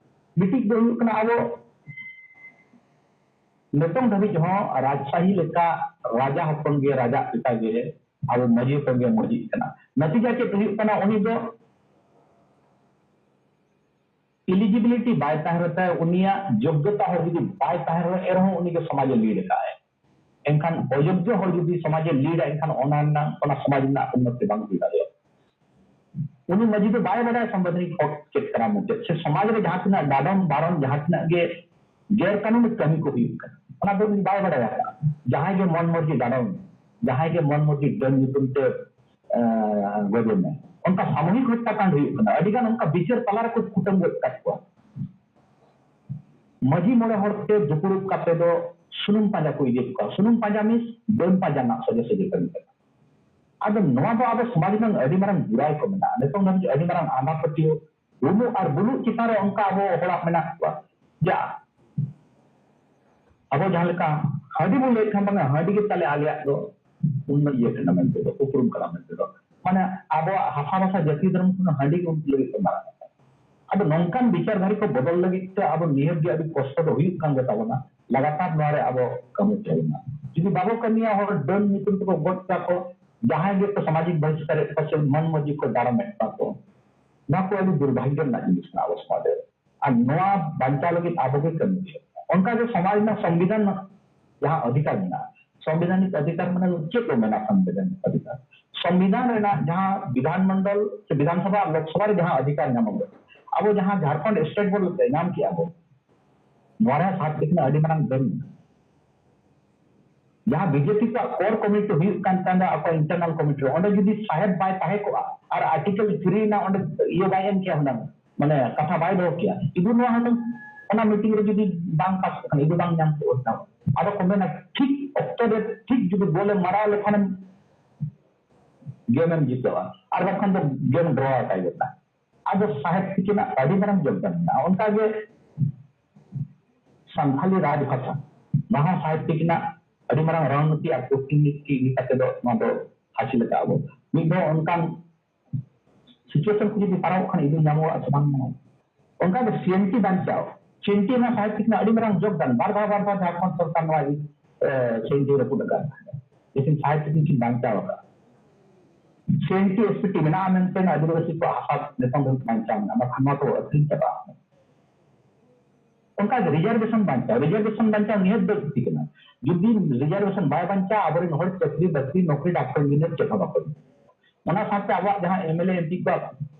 ᱢᱤᱫᱴᱤᱡ ᱫᱚ ᱦᱩᱭᱩᱜ ᱠᱟᱱᱟ ᱟᱵᱚ ᱱᱤᱛᱚᱝ ᱫᱷᱟᱹᱵᱤᱡ ᱦᱚᱸ ᱨᱟᱡᱽᱥᱟᱦᱤ ᱞᱮᱠᱟ ᱨᱟᱡᱟ ᱦᱚᱯᱚᱱ ᱜᱮ ᱨᱟᱡᱟ ᱞᱮᱠᱟ ᱜᱮ ᱟᱵᱚ ᱢᱟᱹᱡᱷᱤ ᱦᱚᱯᱚᱱ ᱜᱮ ᱢᱟᱹᱡᱷᱤᱜ ᱠᱟᱱᱟ᱾ ᱱᱟᱛᱤᱡᱟ ᱪᱮᱫ ᱦᱩᱭᱩᱜ ᱠᱟᱱᱟ? ᱩᱱᱤ ᱫᱚ ᱤᱞᱤᱡᱤᱵᱤᱞᱤᱴᱤ ᱵᱟᱭ ᱛᱟᱦᱮᱸ ᱨᱮᱛᱟᱭ, ᱩᱱᱤᱭᱟᱜ ᱡᱳᱜᱽᱜᱚᱛᱟ ᱦᱚᱸ ᱡᱩᱫᱤ ᱵᱟᱭ ᱛᱟᱦᱮᱸ ᱨᱮ, ᱮᱱᱨᱮᱦᱚᱸ ᱩᱱᱤ ᱜᱮ ᱥᱚᱢᱟᱡᱽ ᱮ ᱞᱤᱰ ᱟᱠᱟᱫ ᱟᱭ᱾ ᱮᱱᱠᱷᱟᱱ ᱚᱡᱳᱜᱽᱜᱚ ᱦᱚᱲ ᱡᱩᱫᱤ ᱥᱚᱢᱟᱡᱽ ᱮ ᱞᱤᱰᱟ, ᱮᱱᱠᱷᱟᱱ ᱚᱱᱟ ᱨᱮᱱᱟᱜ, ᱚᱱᱟ ᱥᱚᱢᱟᱡᱽ ᱨᱮᱱᱟᱜ ᱩᱱᱱᱚᱛᱤ ᱵᱟᱝ ᱦᱩᱭ ᱫᱟᱲᱮᱭᱟᱜᱼᱟ᱾ ᱩᱱᱤ ᱢᱟᱹᱡᱷᱤ ᱫᱚ ᱵᱟᱭ ᱵᱟᱰᱟᱭᱟ ᱥᱟᱢᱵᱤᱫᱷᱟᱱᱤᱠ ᱦᱚᱠ ᱪᱮᱫ ᱠᱟᱱᱟ ᱢᱮᱱᱛᱮ, ᱥᱮ ᱥᱚᱢᱟᱡᱽ ᱨᱮ ᱡᱟᱦᱟᱸ ᱛᱤᱱᱟᱹᱜ ᱰᱟᱰᱚᱢ ᱵᱟᱨᱚᱱ, ᱡᱟᱦᱟᱸ ᱛᱤᱱᱟᱹᱜ ᱜᱮ ᱜᱮᱨ ᱠᱟᱹᱱᱩᱱᱤ ᱠᱟᱹᱢᱤ ᱠᱚ ᱦᱩᱭᱩᱜ ᱠᱟᱱᱟ, ᱚᱱᱟ ᱫᱚ ᱩᱱᱤ ᱵᱟᱭ ᱵᱟᱰᱟᱭᱟ᱾ ᱡᱟᱦᱟᱸᱭ ᱜᱮ ᱢᱚᱱ ᱢᱚᱨᱡᱤ ᱰᱟᱰᱚᱢ, ᱡᱟᱦᱟᱸᱭ ᱜᱮ ᱢᱚᱱ ᱢᱚᱨᱡᱤ ᱰᱟᱹᱱ ᱧᱩᱛᱩᱢ ᱛᱮ, ᱮᱸ, ᱜᱚᱡᱮ ᱢᱮ᱾ ᱚᱱᱠᱟ ᱥᱟᱢᱩᱦᱤᱠ ᱦᱚᱛᱛᱟᱠᱟᱱᱰ ᱦᱩᱭᱩᱜ ᱠᱟᱱᱟ, ᱟᱹᱰᱤ ᱜᱟᱱ ᱚᱱᱠᱟ ᱵᱤᱪᱟᱹᱨ ᱛᱟᱞᱟ ᱨᱮᱠᱚ ᱠᱩᱴᱟᱹᱢ ᱜᱚᱡ ᱠᱟᱜ ᱠᱚᱣᱟ᱾ ᱢᱟᱹᱡᱷᱤ ᱢᱚᱬᱮ ᱦᱚᱲ ᱛᱮ ᱫᱩᱯᱲᱩᱵ ᱠᱟᱛᱮ ᱫᱚ ᱥᱩᱱᱩᱢ ᱯᱟᱸᱡᱟ ᱠᱚ ᱤᱫᱤᱭᱮᱫ ᱠᱚᱣᱟ᱾ ᱥᱩᱱᱩᱢ ᱯᱟᱸᱡᱟ ᱢᱤᱱᱥ ᱰᱟᱹᱱ ᱯᱟᱸᱡᱟ ᱨᱮᱱᱟᱜ ᱥᱚᱡᱷᱮ ᱥᱚᱡᱷᱮ ᱠᱟᱹᱢᱤ ᱠᱟᱱᱟ᱾ ᱟᱫᱚ ᱱᱚᱣᱟ ᱫᱚ ᱟᱵᱚ ᱥᱚᱢᱟᱡᱽ ᱨᱮᱱᱟᱜ ᱟᱹᱰᱤ ᱢᱟᱨᱟᱝ ᱵᱩᱨᱟᱭ ᱠᱚ ᱢᱮᱱᱟᱜᱼᱟ᱾ ᱱᱤᱛᱚᱝ ᱫᱷᱟᱹᱵᱤᱡ ᱟᱹᱰᱤ ᱢᱟᱨᱟᱝ ᱟᱸᱫᱷᱟ ᱯᱟᱹᱛᱭᱟᱹᱣ, ᱩᱢᱩᱜ ᱟᱨ ᱵᱩᱞᱩᱜ ᱪᱮᱛᱟᱱ ᱨᱮ ᱚᱱᱠᱟ ᱟᱵᱚ ᱦᱚᱲᱟᱜ ᱢᱮᱱᱟᱜ ᱠᱚᱣᱟ᱾ ᱡᱟ ᱟᱵᱚ ᱡᱟᱦᱟᱸ ᱞᱮᱠᱟ ᱦᱟᱺᱰᱤ ᱵᱚᱱ ᱞᱟᱹᱭᱮᱫ ᱠᱷᱟᱱ, ᱵᱟᱝᱟ, ᱦᱟᱺᱰᱤ ᱜᱮ ᱛᱟᱞᱮ ᱟᱞᱮᱭᱟᱜ ᱫᱚ ᱩᱱᱟᱹᱜ ᱤᱭᱟᱹ ᱠᱟᱱᱟ ᱢᱮᱱᱛᱮ ᱫᱚ, ᱩᱯᱨᱩᱢ ᱠᱟᱱᱟ ᱢᱮᱱᱛᱮ ᱫᱚ, ᱢᱟᱱᱮ ᱟᱵᱚᱣᱟᱜ ᱦᱟᱥᱟ ᱵᱷᱟᱥᱟ ᱡᱟᱹᱛᱤ ᱫᱷᱚᱨᱚᱢ ᱠᱷᱚᱱ ᱦᱟᱺᱰᱤ ᱜᱮ ᱩᱱᱠᱩ ᱞᱟᱹᱜᱤᱫ ᱫᱚ ᱢᱟᱨᱟᱝ ᱠᱟᱱᱟ᱾ ᱟᱫᱚ ᱱᱚᱝᱠᱟᱱ ᱵᱤᱪᱟᱨ ᱫᱷᱟᱨᱤ ᱠᱚ ᱵᱚᱫᱚᱞ ᱞᱟᱹᱜᱤᱫ ᱛᱮ ᱟᱵᱚ ᱱᱤᱦᱟᱹᱛ ᱜᱮ ᱟᱹᱰᱤ ᱠᱚᱥᱴᱚ ᱫᱚ ᱦᱩᱭᱩᱜ ᱠᱟᱱ ᱜᱮ ᱛᱟᱵᱚᱱᱟ᱾ ᱞᱟᱜᱟᱛᱟᱨ ᱱᱚᱣᱟ ᱨᱮ ᱟᱵᱚ ᱠᱟᱹᱢᱤ ᱦᱚᱪᱚᱭ ᱢᱟ᱾ ᱡᱩᱫᱤ ᱵᱟᱵᱚ ᱠᱟᱹᱢᱤᱭᱟ, ᱦᱚᱲ ᱰᱟᱹᱱ ᱧᱩᱛᱩᱢ ᱛᱮᱠᱚ ᱜᱚᱡ ᱠᱚᱣᱟ ᱠᱚ, ᱡᱟᱦᱟᱸᱭ ᱜᱮᱠᱚ ᱥᱟᱢᱟᱡᱤᱠ ᱵᱟᱦᱤᱥᱠᱟᱨᱮᱫ ᱠᱚᱣᱟ ᱥᱮ ᱢᱟᱹᱱ ᱢᱚᱨᱡᱤ ᱠᱚ ᱰᱟᱨᱚᱢᱮᱫ ᱠᱚᱣᱟ ᱠᱚ, ᱱᱚᱣᱟ ᱠᱚ ᱟᱹᱰᱤ ᱫᱩᱨᱵᱷᱟᱜᱽᱭᱚ ᱨᱮᱱᱟᱜ ᱡᱤᱱᱤᱥ ᱠᱟᱱᱟ ᱟᱵᱚ ᱥᱚᱢᱟᱡᱽ ᱨᱮ᱾ ᱟᱨ ᱱᱚᱣᱟ ᱵᱟᱧᱪᱟᱣ ᱞᱟᱹᱜᱤᱫ ᱟᱵᱚ ᱜᱮ ᱠᱟᱹᱢᱤ ᱦᱩᱭᱩᱜ ᱛᱟᱵᱚᱱᱟ᱾ ᱚᱱᱠᱟ ᱜᱮ ᱥᱚᱢᱟᱡᱽ ᱨᱮᱱᱟᱜ ᱥᱚᱝᱵᱤᱫᱷᱟᱱ ᱨᱮᱱᱟᱜ ᱡᱟᱦᱟᱸ ᱚᱫᱷᱤᱠᱟᱨ ᱢᱮᱱᱟᱜᱼᱟ, ᱥᱚᱝᱵᱤᱫᱷᱟᱱᱤᱠ ᱚᱫᱷᱤᱠᱟᱨ ᱢᱟᱱᱮ ᱪᱮᱫ ᱠᱚ ᱢᱮᱱᱟ ᱥᱚᱝᱵᱤᱫᱷᱟᱱᱤᱠ ᱚᱫᱷᱤᱠᱟᱨ? ᱥᱚᱝᱵᱤᱫᱷᱟᱱ ᱨᱮᱱᱟᱜ ᱡᱟᱦᱟᱸ ᱵᱤᱫᱷᱟᱱ ᱢᱚᱱᱰᱚᱞ ᱥᱮ ᱵᱤᱫᱷᱟᱱ ᱥᱚᱵᱷᱟ ᱟᱨ ᱞᱳᱠ ᱥᱚᱵᱷᱟ ᱨᱮ ᱡᱟᱦᱟᱸ ᱚᱫᱷᱤᱠᱟᱨ ᱧᱟᱢᱚᱜ ᱠᱟᱱᱟ, ᱟᱵᱚ ᱡᱟᱦᱟᱸ ᱡᱷᱟᱲᱠᱷᱚᱸᱰ ᱥᱴᱮᱴ ᱵᱚᱱ ᱧᱟᱢ ᱠᱮᱜᱼᱟ ᱵᱚ, ᱱᱚᱣᱟ ᱨᱮ ᱥᱟᱛ ᱥᱤᱠᱷᱱᱟᱹ ᱟᱹᱰᱤ ᱢᱟᱨᱟᱝ ᱰᱟᱹᱱ ᱢᱮᱱᱟᱜᱼᱟ᱾ ᱡᱟᱦᱟᱸ ᱵᱤᱡᱮᱯᱤ ᱠᱚᱣᱟᱜ ᱠᱳᱨ ᱠᱚᱢᱤᱴᱤ ᱦᱩᱭᱩᱜ ᱠᱟᱱ ᱛᱟᱦᱮᱸᱫ ᱟᱠᱚ ᱤᱱᱴᱟᱨᱱᱟᱞ ᱠᱚᱢᱤᱴᱤ ᱨᱮ, ᱚᱸᱰᱮ ᱡᱩᱫᱤ ᱥᱟᱦᱮᱵᱽ ᱵᱟᱭ ᱛᱟᱦᱮᱸ ᱠᱚᱜᱼᱟ ᱟᱨ ᱟᱨᱴᱤᱠᱮᱞ ᱛᱷᱨᱤ ᱨᱮᱱᱟᱜ ᱚᱸᱰᱮ ᱤᱭᱟᱹ ᱵᱟᱭ ᱮᱢ ᱠᱮᱭᱟ, ᱦᱩᱱᱟᱹᱝ ᱢᱟᱱᱮ ᱠᱟᱛᱷᱟ ᱵᱟᱭ ᱫᱚᱦᱚ ᱠᱮᱭᱟ, ᱤᱫᱩ ᱱᱚᱣᱟ ᱦᱩᱱᱟᱹᱝ ᱚᱱᱟ ᱢᱤᱴᱤᱝ ᱨᱮ ᱡᱩᱫᱤ ᱵᱟᱝ ᱯᱟᱥᱚᱜ ᱠᱷᱟᱱ, ᱤᱫᱩ ᱵᱟᱝ ᱧᱟᱢ ᱠᱚᱜᱼᱟ ᱦᱩᱱᱟᱹᱝ᱾ ᱟᱫᱚ ᱠᱚ ᱢᱮᱱᱟ, ᱴᱷᱤᱠ ᱚᱠᱛᱚ ᱨᱮ ᱴᱷᱤᱠ ᱡᱩᱫᱤ ᱜᱳᱞᱮᱢ ᱢᱟᱨᱟᱣ ᱞᱮᱠᱷᱟᱱᱮᱢ ᱜᱮᱢ ᱮᱢ ᱡᱤᱛᱟᱹᱣᱟ, ᱟᱨ ᱵᱟᱝᱠᱷᱟᱱ ᱫᱚ ᱜᱮᱢ ᱰᱨᱚ ᱟᱠᱟᱭ ᱜᱮ᱾ ᱟᱫᱚ ᱥᱟᱦᱮᱵᱽ ᱛᱤᱠᱤᱱᱟᱜ ᱟᱹᱰᱤ ᱢᱟᱨᱟᱝ ᱡᱳᱜᱽᱫᱟᱱ ᱢᱮᱱᱟᱜᱼᱟ᱾ ᱚᱱᱠᱟᱜᱮ ᱥᱟᱱᱛᱷᱟᱞᱤ ᱨᱟᱡᱽᱵᱷᱟᱥᱟ, ᱱᱚᱣᱟ ᱦᱚᱸ ᱥᱟᱦᱮᱵᱽ ᱛᱤᱠᱤᱱᱟᱜ ᱟᱹᱰᱤ ᱢᱟᱨᱟᱝ ᱨᱚᱬᱱᱤᱛᱤ ᱟᱨ ᱠᱩᱴᱱᱤᱛᱤ ᱤᱫᱤ ᱠᱟᱛᱮ ᱫᱚ ᱱᱚᱣᱟ ᱫᱚ ᱦᱟᱹᱥᱤᱞ ᱟᱠᱟᱫᱼᱟ ᱵᱚ᱾ ᱢᱤᱫ ᱫᱷᱟᱣ ᱚᱱᱠᱟᱱ situation ᱠᱚ ᱡᱩᱫᱤ ᱯᱟᱨᱚᱢᱚᱜ ᱠᱷᱟᱱ ᱤᱫᱤ ᱧᱟᱢᱚᱜᱼᱟ ᱥᱮ ᱵᱟᱝ ᱧᱟᱢᱚᱜᱼᱟ, ᱚᱱᱠᱟ ᱜᱮ ᱥᱤ ᱮᱱ ᱴᱤ ᱵᱟᱧᱪᱟᱣ, ᱥᱤ ᱮᱱ ᱴᱤ ᱨᱮᱱᱟᱜ ᱥᱟᱦᱮᱵᱽ ᱛᱤᱠᱤᱱᱟᱜ ᱟᱹᱰᱤ ᱢᱟᱨᱟᱝ ᱡᱳᱜᱽᱫᱟᱱ, ᱵᱟᱨ ᱫᱷᱟᱣ ᱵᱟᱨ ᱫᱷᱟᱣ ᱡᱷᱟᱲᱠᱷᱚᱸᱰ ᱥᱚᱨᱠᱟᱨ ᱱᱚᱣᱟ ᱤᱫᱤ, ᱮ, ᱥᱤ ᱮᱱ ᱴᱤ ᱨᱟᱹᱯᱩᱫ ᱟᱠᱟᱫ ᱛᱟᱦᱮᱸᱫ, ᱞᱮᱠᱤᱱ ᱥᱟᱦᱮᱵᱽ ᱛᱤᱠᱤᱱ ᱠᱤᱱ ᱵᱟᱧᱪᱟᱣ ᱟᱠᱟᱫ᱾ ᱥᱤ N T S P T ᱢᱮᱱᱟᱜᱼᱟ ᱢᱮᱱᱛᱮ ᱟᱹᱫᱤᱵᱟᱹᱥᱤ ᱠᱚᱣᱟᱜ ᱦᱟᱥᱟ ᱱᱤᱛᱚᱝ ᱫᱷᱟᱹᱵᱤᱡ ᱵᱟᱧᱪᱟᱣ ᱢᱮᱱᱟᱜᱼᱟ, ᱵᱟᱠᱷᱟᱱ ᱱᱚᱣᱟ ᱫᱚ ᱟᱹᱠᱷᱨᱤᱧ ᱪᱟᱵᱟ ᱟᱠᱟᱱᱟ᱾ ᱚᱱᱠᱟ ᱜᱮ ᱨᱤᱡᱟᱨᱵᱷᱮᱥᱚᱱ ᱵᱟᱧᱪᱟᱣ, ᱨᱤᱡᱟᱨᱵᱷᱮᱥᱚᱱ ᱵᱟᱧᱪᱟᱣ ᱱᱤᱦᱟᱹᱛ ᱫᱚ ᱞᱟᱹᱠᱛᱤ ᱠᱟᱱᱟ᱾ ᱡᱩᱫᱤ ᱨᱤᱡᱟᱨᱵᱷᱮᱥᱚᱱ ᱵᱟᱭ ᱵᱟᱧᱪᱟᱣᱟ, ᱟᱵᱚᱨᱮᱱ ᱦᱚᱲ ᱪᱟᱹᱠᱨᱤ ᱵᱟᱹᱠᱨᱤ, ᱱᱚᱠᱨᱤ, ᱰᱟᱠᱛᱚᱨ ᱤᱧᱡᱤᱱᱤᱭᱟᱨ ᱪᱮᱫ ᱦᱚᱸ ᱵᱟᱠᱚ ᱧᱟᱢᱟ᱾ ᱚᱱᱟ ᱥᱟᱶᱛᱮ ᱟᱵᱚᱣᱟᱜ ᱡᱟᱦᱟᱸ M L A M P ᱠᱚᱣᱟᱜ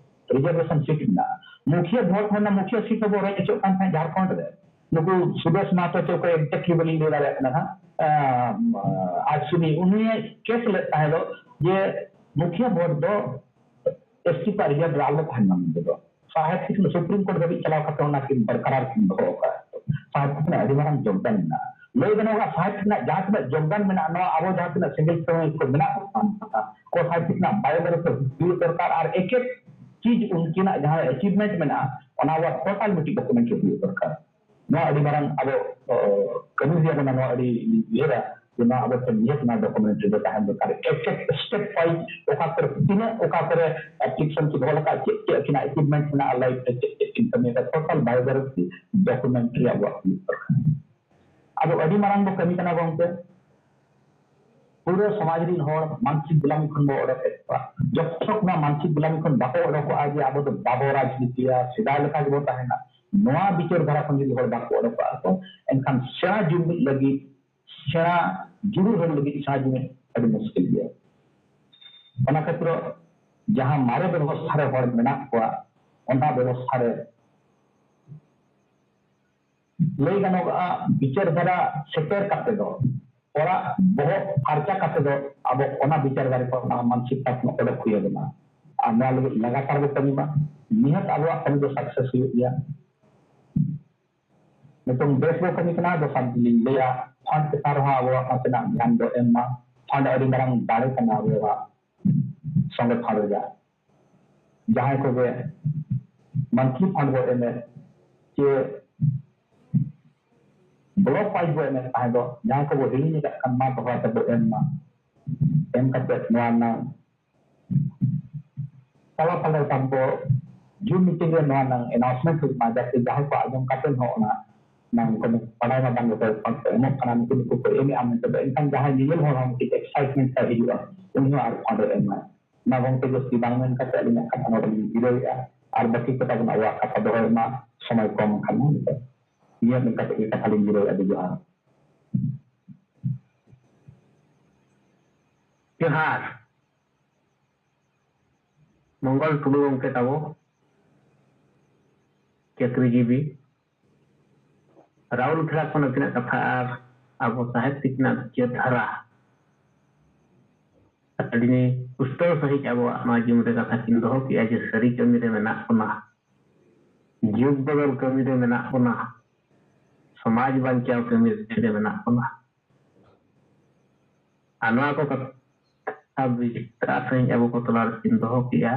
ᱨᱤᱡᱟᱨᱵᱷᱮᱥᱚᱱ ᱥᱤᱴ ᱢᱮᱱᱟᱜᱼᱟ, ᱢᱩᱠᱷᱤᱭᱟᱹ ᱵᱷᱳᱴ ᱦᱩᱭᱱᱟ, ᱢᱩᱠᱷᱤᱭᱟᱹ ᱥᱤᱴ ᱦᱚᱸᱵᱚ ᱨᱮᱡ ᱦᱚᱪᱚᱜ ᱠᱟᱱ ᱛᱟᱦᱮᱸᱫ ᱡᱷᱟᱲᱠᱷᱚᱸᱰ ᱨᱮ᱾ ᱱᱩᱠᱩ ᱥᱩᱫᱮᱥ ᱢᱟᱦᱟᱛᱚ ᱪᱮᱫ ᱠᱚ exactly ᱵᱟᱹᱞᱤᱧ ᱞᱟᱹᱭ ᱫᱟᱲᱮᱭᱟᱜ ᱠᱟᱱᱟ ᱦᱟᱸᱜ, ᱟᱸ, ᱟᱡ ᱥᱩᱢᱤ ᱩᱱᱤᱭ ᱠᱮᱥ ᱞᱮᱫ ᱛᱟᱦᱮᱸ ᱫᱚ ᱡᱮ ᱢᱩᱠᱷᱤᱭᱟᱹ ᱵᱷᱳᱴ ᱫᱚ ᱮᱥ ᱴᱤ ᱠᱚᱣᱟᱜ ᱨᱤᱡᱟᱨᱵᱷ ᱨᱮ ᱟᱞᱚ ᱛᱟᱦᱮᱱ ᱢᱟ ᱢᱮᱱᱛᱮ ᱫᱚ᱾ ᱥᱟᱦᱮᱵᱽ ᱛᱤᱠᱤᱱ ᱥᱩᱯᱨᱤᱢ ᱠᱳᱨᱴ ᱫᱷᱟᱹᱵᱤᱡ ᱪᱟᱞᱟᱣ ᱠᱟᱛᱮ ᱚᱱᱟ ᱠᱤᱱ ᱵᱚᱨᱠᱟᱨᱟᱨ ᱠᱤᱱ ᱫᱚᱦᱚ ᱟᱠᱟᱫᱼᱟ᱾ ᱥᱟᱦᱮᱵᱽ ᱛᱤᱠᱤᱱᱟᱜ ᱟᱹᱰᱤ ᱢᱟᱨᱟᱝ ᱡᱳᱜᱽᱫᱟᱱ ᱢᱮᱱᱟᱜᱼᱟ᱾ ᱞᱟᱹᱭ ᱜᱟᱱᱚᱜᱼᱟ, ᱥᱟᱦᱮᱵᱽ ᱛᱤᱠᱤᱱᱟᱜ ᱡᱟᱦᱟᱸ ᱛᱤᱱᱟᱹᱜ ᱡᱳᱜᱽᱫᱟᱱ ᱢᱮᱱᱟᱜᱼᱟ, ᱱᱚᱣᱟ ᱟᱵᱚ ᱡᱟᱦᱟᱸ ᱛᱤᱱᱟᱹᱜ ᱥᱮᱸᱜᱮᱞ ᱠᱟᱹᱢᱤ ᱠᱚ ᱢᱮᱱᱟᱜ ᱵᱚᱱᱟ, ᱠᱚ ᱥᱟᱦᱮᱵᱽ ᱛᱤᱠᱤᱱᱟᱜ biography ᱦᱩᱭᱩᱜ ᱫᱚᱨᱠᱟᱨ᱾ ᱟᱨ ᱮᱠ ᱮᱠ ᱪᱤᱡᱽ ᱩᱱᱠᱤᱱᱟᱜ ᱡᱟᱦᱟᱸ achievement ᱢᱮᱱᱟᱜᱼᱟ, ᱚᱱᱟ ᱟᱵᱚᱣᱟᱜ total ᱢᱤᱫᱴᱤᱡ document ᱨᱮ ᱦᱩᱭᱩᱜ ᱫᱚᱨᱠᱟᱨ᱾ ᱱᱚᱣᱟ ᱟᱹᱰᱤ ᱢᱟᱨᱟᱝ ᱟᱵᱚ, ᱚ, ᱠᱟᱹᱢᱤ ᱦᱩᱭ ᱟᱵᱚᱱᱟ᱾ ᱱᱚᱣᱟ ᱟᱹᱰᱤ ᱩᱭᱦᱟᱹᱨᱟ ᱡᱮ ᱱᱚᱣᱟ ᱟᱵᱚ ᱴᱷᱮᱱ ᱱᱤᱦᱟᱹᱛ ᱱᱚᱣᱟ document ᱨᱮ ᱛᱟᱦᱮᱱ ᱫᱚᱨᱠᱟᱨ᱾ ᱮᱠ ᱮᱠ step wise ᱚᱠᱟ ᱠᱚᱨᱮ ᱛᱤᱱᱟᱹᱜ, ᱚᱠᱟ ᱠᱚᱨᱮ application ᱠᱤᱱ ᱚᱞ ᱟᱠᱟᱫ, ᱪᱮᱫ ᱪᱮᱫ ᱟᱹᱠᱤᱱᱟᱜ achievement ᱢᱮᱱᱟᱜᱼᱟ, life ᱨᱮ ᱪᱮᱫ ᱪᱮᱫ ᱠᱤᱱ ᱠᱟᱹᱢᱤ ᱟᱠᱟᱫ, total biography documentary ᱟᱵᱚᱣᱟᱜ ᱦᱩᱭᱩᱜ ᱫᱚᱨᱠᱟᱨ᱾ ᱟᱫᱚ ᱟᱹᱰᱤ ᱢᱟᱨᱟᱝ ᱵᱚ ᱠᱟᱹᱢᱤ ᱠᱟᱱᱟ ᱜᱚᱢᱠᱮ, ᱯᱩᱨᱟᱹ ᱥᱚᱢᱟᱡᱽ ᱨᱤᱱ ᱦᱚᱲ ᱢᱟᱱᱥᱤᱠ ᱜᱩᱞᱟᱢᱤ ᱠᱷᱚᱱ ᱵᱚ ᱚᱰᱚᱠᱮᱫ ᱠᱚᱣᱟ᱾ ᱡᱚᱛᱚ ᱠᱷᱚᱱᱟᱜ ᱢᱟᱱᱥᱤᱠ ᱜᱩᱞᱟᱢᱤ ᱠᱷᱚᱱ ᱵᱟᱠᱚ ᱚᱰᱚᱠᱚᱜᱼᱟ ᱡᱮ ᱟᱵᱚ ᱫᱚ ᱵᱟᱵᱚ ᱨᱟᱡᱽᱱᱤᱛᱤᱭᱟ, ᱥᱮᱫᱟᱭ ᱞᱮᱠᱟ ᱜᱮᱵᱚ ᱛᱟᱦᱮᱱᱟ᱾ ᱱᱚᱣᱟ ᱵᱤᱪᱟᱹᱨ ᱫᱷᱟᱨᱟ ᱠᱷᱚᱱ ᱡᱩᱫᱤ ᱦᱚᱲ ᱵᱟᱠᱚ ᱚᱰᱚᱠᱚᱜᱼᱟ ᱠᱚ, ᱮᱱᱠᱷᱟᱱ ᱥᱮᱬᱟ ᱡᱩᱢᱤᱫ ᱞᱟᱹᱜᱤᱫ, ᱥᱮᱬᱟ ᱡᱩᱢᱤᱫ ᱦᱚᱲ ᱞᱟᱹᱜᱤᱫ ᱥᱮᱬᱟ ᱡᱩᱢᱤᱫ ᱟᱹᱰᱤ ᱢᱩᱥᱠᱤᱞ ᱜᱮᱭᱟ᱾ ᱚᱱᱟ ᱠᱷᱟᱹᱛᱤᱨ ᱡᱟᱦᱟᱸ ᱢᱟᱨᱮ ᱵᱮᱵᱚᱥᱛᱷᱟ ᱨᱮ ᱦᱚᱲ ᱢᱮᱱᱟᱜ ᱠᱚᱣᱟ, ᱚᱱᱟ ᱵᱮᱵᱚᱥᱛᱷᱟ ᱨᱮ ᱞᱟᱹᱭ ᱜᱟᱱᱚᱜᱼᱟ, ᱵᱤᱪᱟᱹᱨ ᱫᱷᱟᱨᱟ ᱥᱮᱴᱮᱨ ᱠᱟᱛᱮ ᱫᱚ, ᱦᱚᱲᱟᱜ ᱵᱚᱦᱚᱜ ᱯᱷᱟᱨᱪᱟ ᱠᱟᱛᱮ ᱫᱚ ᱟᱵᱚ ᱚᱱᱟ ᱵᱤᱪᱟᱹᱨ ᱫᱷᱟᱨᱟ ᱠᱷᱚᱱ ᱚᱱᱟ ᱢᱟᱱᱥᱤᱠ ᱯᱟᱛᱷᱟᱢ ᱚᱰᱚᱠ ᱦᱩᱭ ᱟᱵᱚᱱᱟ᱾ ᱟᱨ ᱱᱚᱣᱟ ᱞᱟᱹᱜᱤᱫ ᱞᱟᱜᱟᱛᱟᱨ ᱵᱚ ᱠᱟᱹᱢᱤ ᱢᱟ, ᱱᱤᱦᱟᱹᱛ ᱟᱵᱚᱣᱟᱜ ᱠᱟᱹᱢᱤ ᱫᱚ success ᱦᱩᱭᱩᱜ ᱜᱮᱭᱟ᱾ ᱱᱤᱛᱚᱝ ᱵᱮᱥ ᱵᱚ ᱠᱟᱹᱢᱤ ᱠᱟᱱᱟ, ᱫᱚᱥᱟᱨ ᱫᱤᱱ ᱞᱤᱧ ᱞᱟᱹᱭᱟ, fund ᱪᱮᱛᱟᱱ ᱨᱮᱦᱚᱸ ᱟᱵᱚᱣᱟᱜ ᱱᱟᱥᱮᱱᱟᱜ ᱫᱷᱮᱭᱟᱱ ᱵᱚ ᱮᱢ ᱢᱟ᱾ Fund ᱟᱹᱰᱤ ᱢᱟᱨᱟᱝ ᱫᱟᱲᱮ ᱠᱟᱱᱟ ᱟᱵᱚᱣᱟᱜ᱾ ᱥᱚᱸᱜᱮ ᱯᱷᱟᱸᱰ ᱨᱮᱭᱟᱜ ᱡᱟᱦᱟᱸᱭ ᱠᱚᱜᱮ ᱢᱟᱱᱛᱷᱞᱤ ᱯᱷᱟᱱᱰ ᱵᱚ ᱮᱢᱮᱫ ᱪᱮ ᱵᱞᱚᱠ ᱣᱟᱭᱤᱡ ᱵᱚ ᱮᱢᱮᱫ ᱛᱟᱦᱮᱸ ᱫᱚ, ᱡᱟᱦᱟᱸᱭ ᱠᱚᱵᱚ ᱦᱤᱲᱤᱧ ᱟᱠᱟᱫ ᱠᱷᱟᱱ ᱢᱟ ᱫᱚᱦᱲᱟ ᱛᱮᱵᱚ ᱮᱢ ᱢᱟ᱾ ᱮᱢ ᱠᱟᱛᱮ ᱱᱚᱣᱟ ᱨᱮᱱᱟᱜ ᱛᱟᱞᱟ ᱛᱟᱞᱟ ᱨᱮ ᱛᱟᱵᱚ ᱡᱩᱢ ᱢᱤᱴᱤᱝ ᱨᱮ ᱱᱚᱣᱟ ᱨᱮᱱᱟᱜ ᱟᱱᱟᱣᱩᱱᱥᱢᱮᱱᱴ ᱦᱩᱭᱩᱜ ᱢᱟ, ᱡᱟᱛᱮ ᱡᱟᱦᱟᱸᱭ ᱠᱚ ᱟᱸᱡᱚᱢ ᱠᱟᱛᱮ ᱦᱚᱸ ᱚᱱᱟ ᱱᱟᱝ ᱠᱚ ᱵᱟᱰᱟᱭ ᱢᱟ ᱵᱟᱝ ᱜᱮ ᱯᱷᱟᱱᱰ ᱠᱚ ᱮᱢᱚᱜ ᱠᱟᱱᱟ, ᱱᱩᱠᱩ ᱱᱩᱠᱩ ᱠᱚ ᱮᱢᱮᱜᱼᱟ ᱢᱮᱱᱛᱮ ᱫᱚ, ᱮᱱᱠᱷᱟᱱ ᱡᱟᱦᱟᱸᱭ ᱧᱮᱧᱮᱞ ᱦᱚᱲ ᱦᱚᱸ ᱢᱤᱫᱴᱤᱡ ᱮᱠᱥᱟᱭᱤᱴᱢᱮᱱᱴ ᱛᱟᱭ ᱦᱤᱡᱩᱜᱼᱟ, ᱩᱱᱤ ᱦᱚᱸ ᱟᱨ ᱯᱷᱟᱱᱰ ᱮ ᱮᱢᱟ᱾ ᱢᱟ ᱜᱚᱢᱠᱮ, ᱡᱟᱹᱥᱛᱤ ᱵᱟᱝ ᱢᱮᱱ ᱠᱟᱛᱮ ᱟᱹᱞᱤᱧᱟᱜ ᱠᱟᱛᱷᱟ ᱱᱚᱰᱮ ᱞᱤᱧ ᱡᱤᱨᱟᱹᱣᱮᱫᱼᱟ᱾ ᱟᱨ ᱵᱟᱹᱠᱤ ᱠᱚ ᱛᱟᱵᱚᱱ ᱟᱵᱚᱣᱟᱜ ᱠᱟᱛᱷᱟ ᱫᱚᱦᱚᱭ ᱢᱟ, ᱥᱚᱢᱚᱭ ᱠᱚᱢ ᱠᱷᱟᱱ ᱢᱟ ᱱᱤᱛᱚᱜ᱾ ᱱᱤᱭᱟᱹ ᱢᱮᱱ ᱠᱟᱛᱮ ᱜᱮ ᱠᱟᱛᱷᱟ ᱞᱤᱧ ᱡᱤᱨᱟᱹᱣᱮᱫᱼᱟ᱾ ᱟᱹᱰᱤ ᱡᱚᱦᱟᱨ᱾ ᱡᱚᱦᱟᱨ᱾ ᱢᱚᱝᱜᱚᱞ ᱴᱩᱰᱩ ᱜᱚᱢᱠᱮ ᱛᱟᱵᱚ, ᱪᱟᱹᱠᱨᱤ ᱡᱤᱵᱤ, ᱨᱟᱣᱩᱞ ᱠᱷᱮᱲᱟ ᱠᱷᱚᱱ ᱟᱹᱠᱤᱱᱟᱜ ᱠᱟᱛᱷᱟ ᱟᱨ ᱟᱵᱚ ᱥᱟᱦᱮᱵ ᱛᱤᱠᱤᱱᱟᱜ ᱵᱤᱪᱟᱹᱨ ᱫᱷᱟᱨᱟ ᱟᱹᱰᱤ ᱯᱩᱥᱴᱟᱹᱣ ᱥᱟᱺᱦᱤᱡ ᱟᱵᱚᱣᱟᱜ ᱱᱚᱣᱟ ᱡᱩᱢ ᱨᱮ ᱠᱟᱛᱷᱟ ᱠᱤᱱ ᱫᱚᱦᱚ ᱠᱮᱜᱼᱟ ᱡᱮ ᱥᱟᱹᱨᱤ ᱠᱟᱹᱢᱤ ᱨᱮ ᱢᱮᱱᱟᱜ ᱵᱚᱱᱟ, ᱡᱩᱜᱽ ᱵᱚᱫᱚᱞ ᱠᱟᱹᱢᱤ ᱨᱮ ᱢᱮᱱᱟᱜ ᱵᱚᱱᱟ, ᱥᱚᱢᱟᱡᱽ ᱵᱟᱧᱪᱟᱣ ᱠᱟᱹᱢᱤ ᱨᱮ ᱢᱮᱱᱟᱜ ᱵᱚᱱᱟ᱾ ᱟᱨ ᱱᱚᱣᱟ ᱠᱚ ᱠᱟᱛᱷᱟ ᱵᱤᱥᱛᱟᱨ ᱥᱟᱺᱦᱤᱡ ᱟᱵᱚ ᱠᱚ ᱛᱟᱞᱟ ᱨᱮᱠᱤᱱ ᱫᱚᱦᱚ ᱠᱮᱜᱼᱟ᱾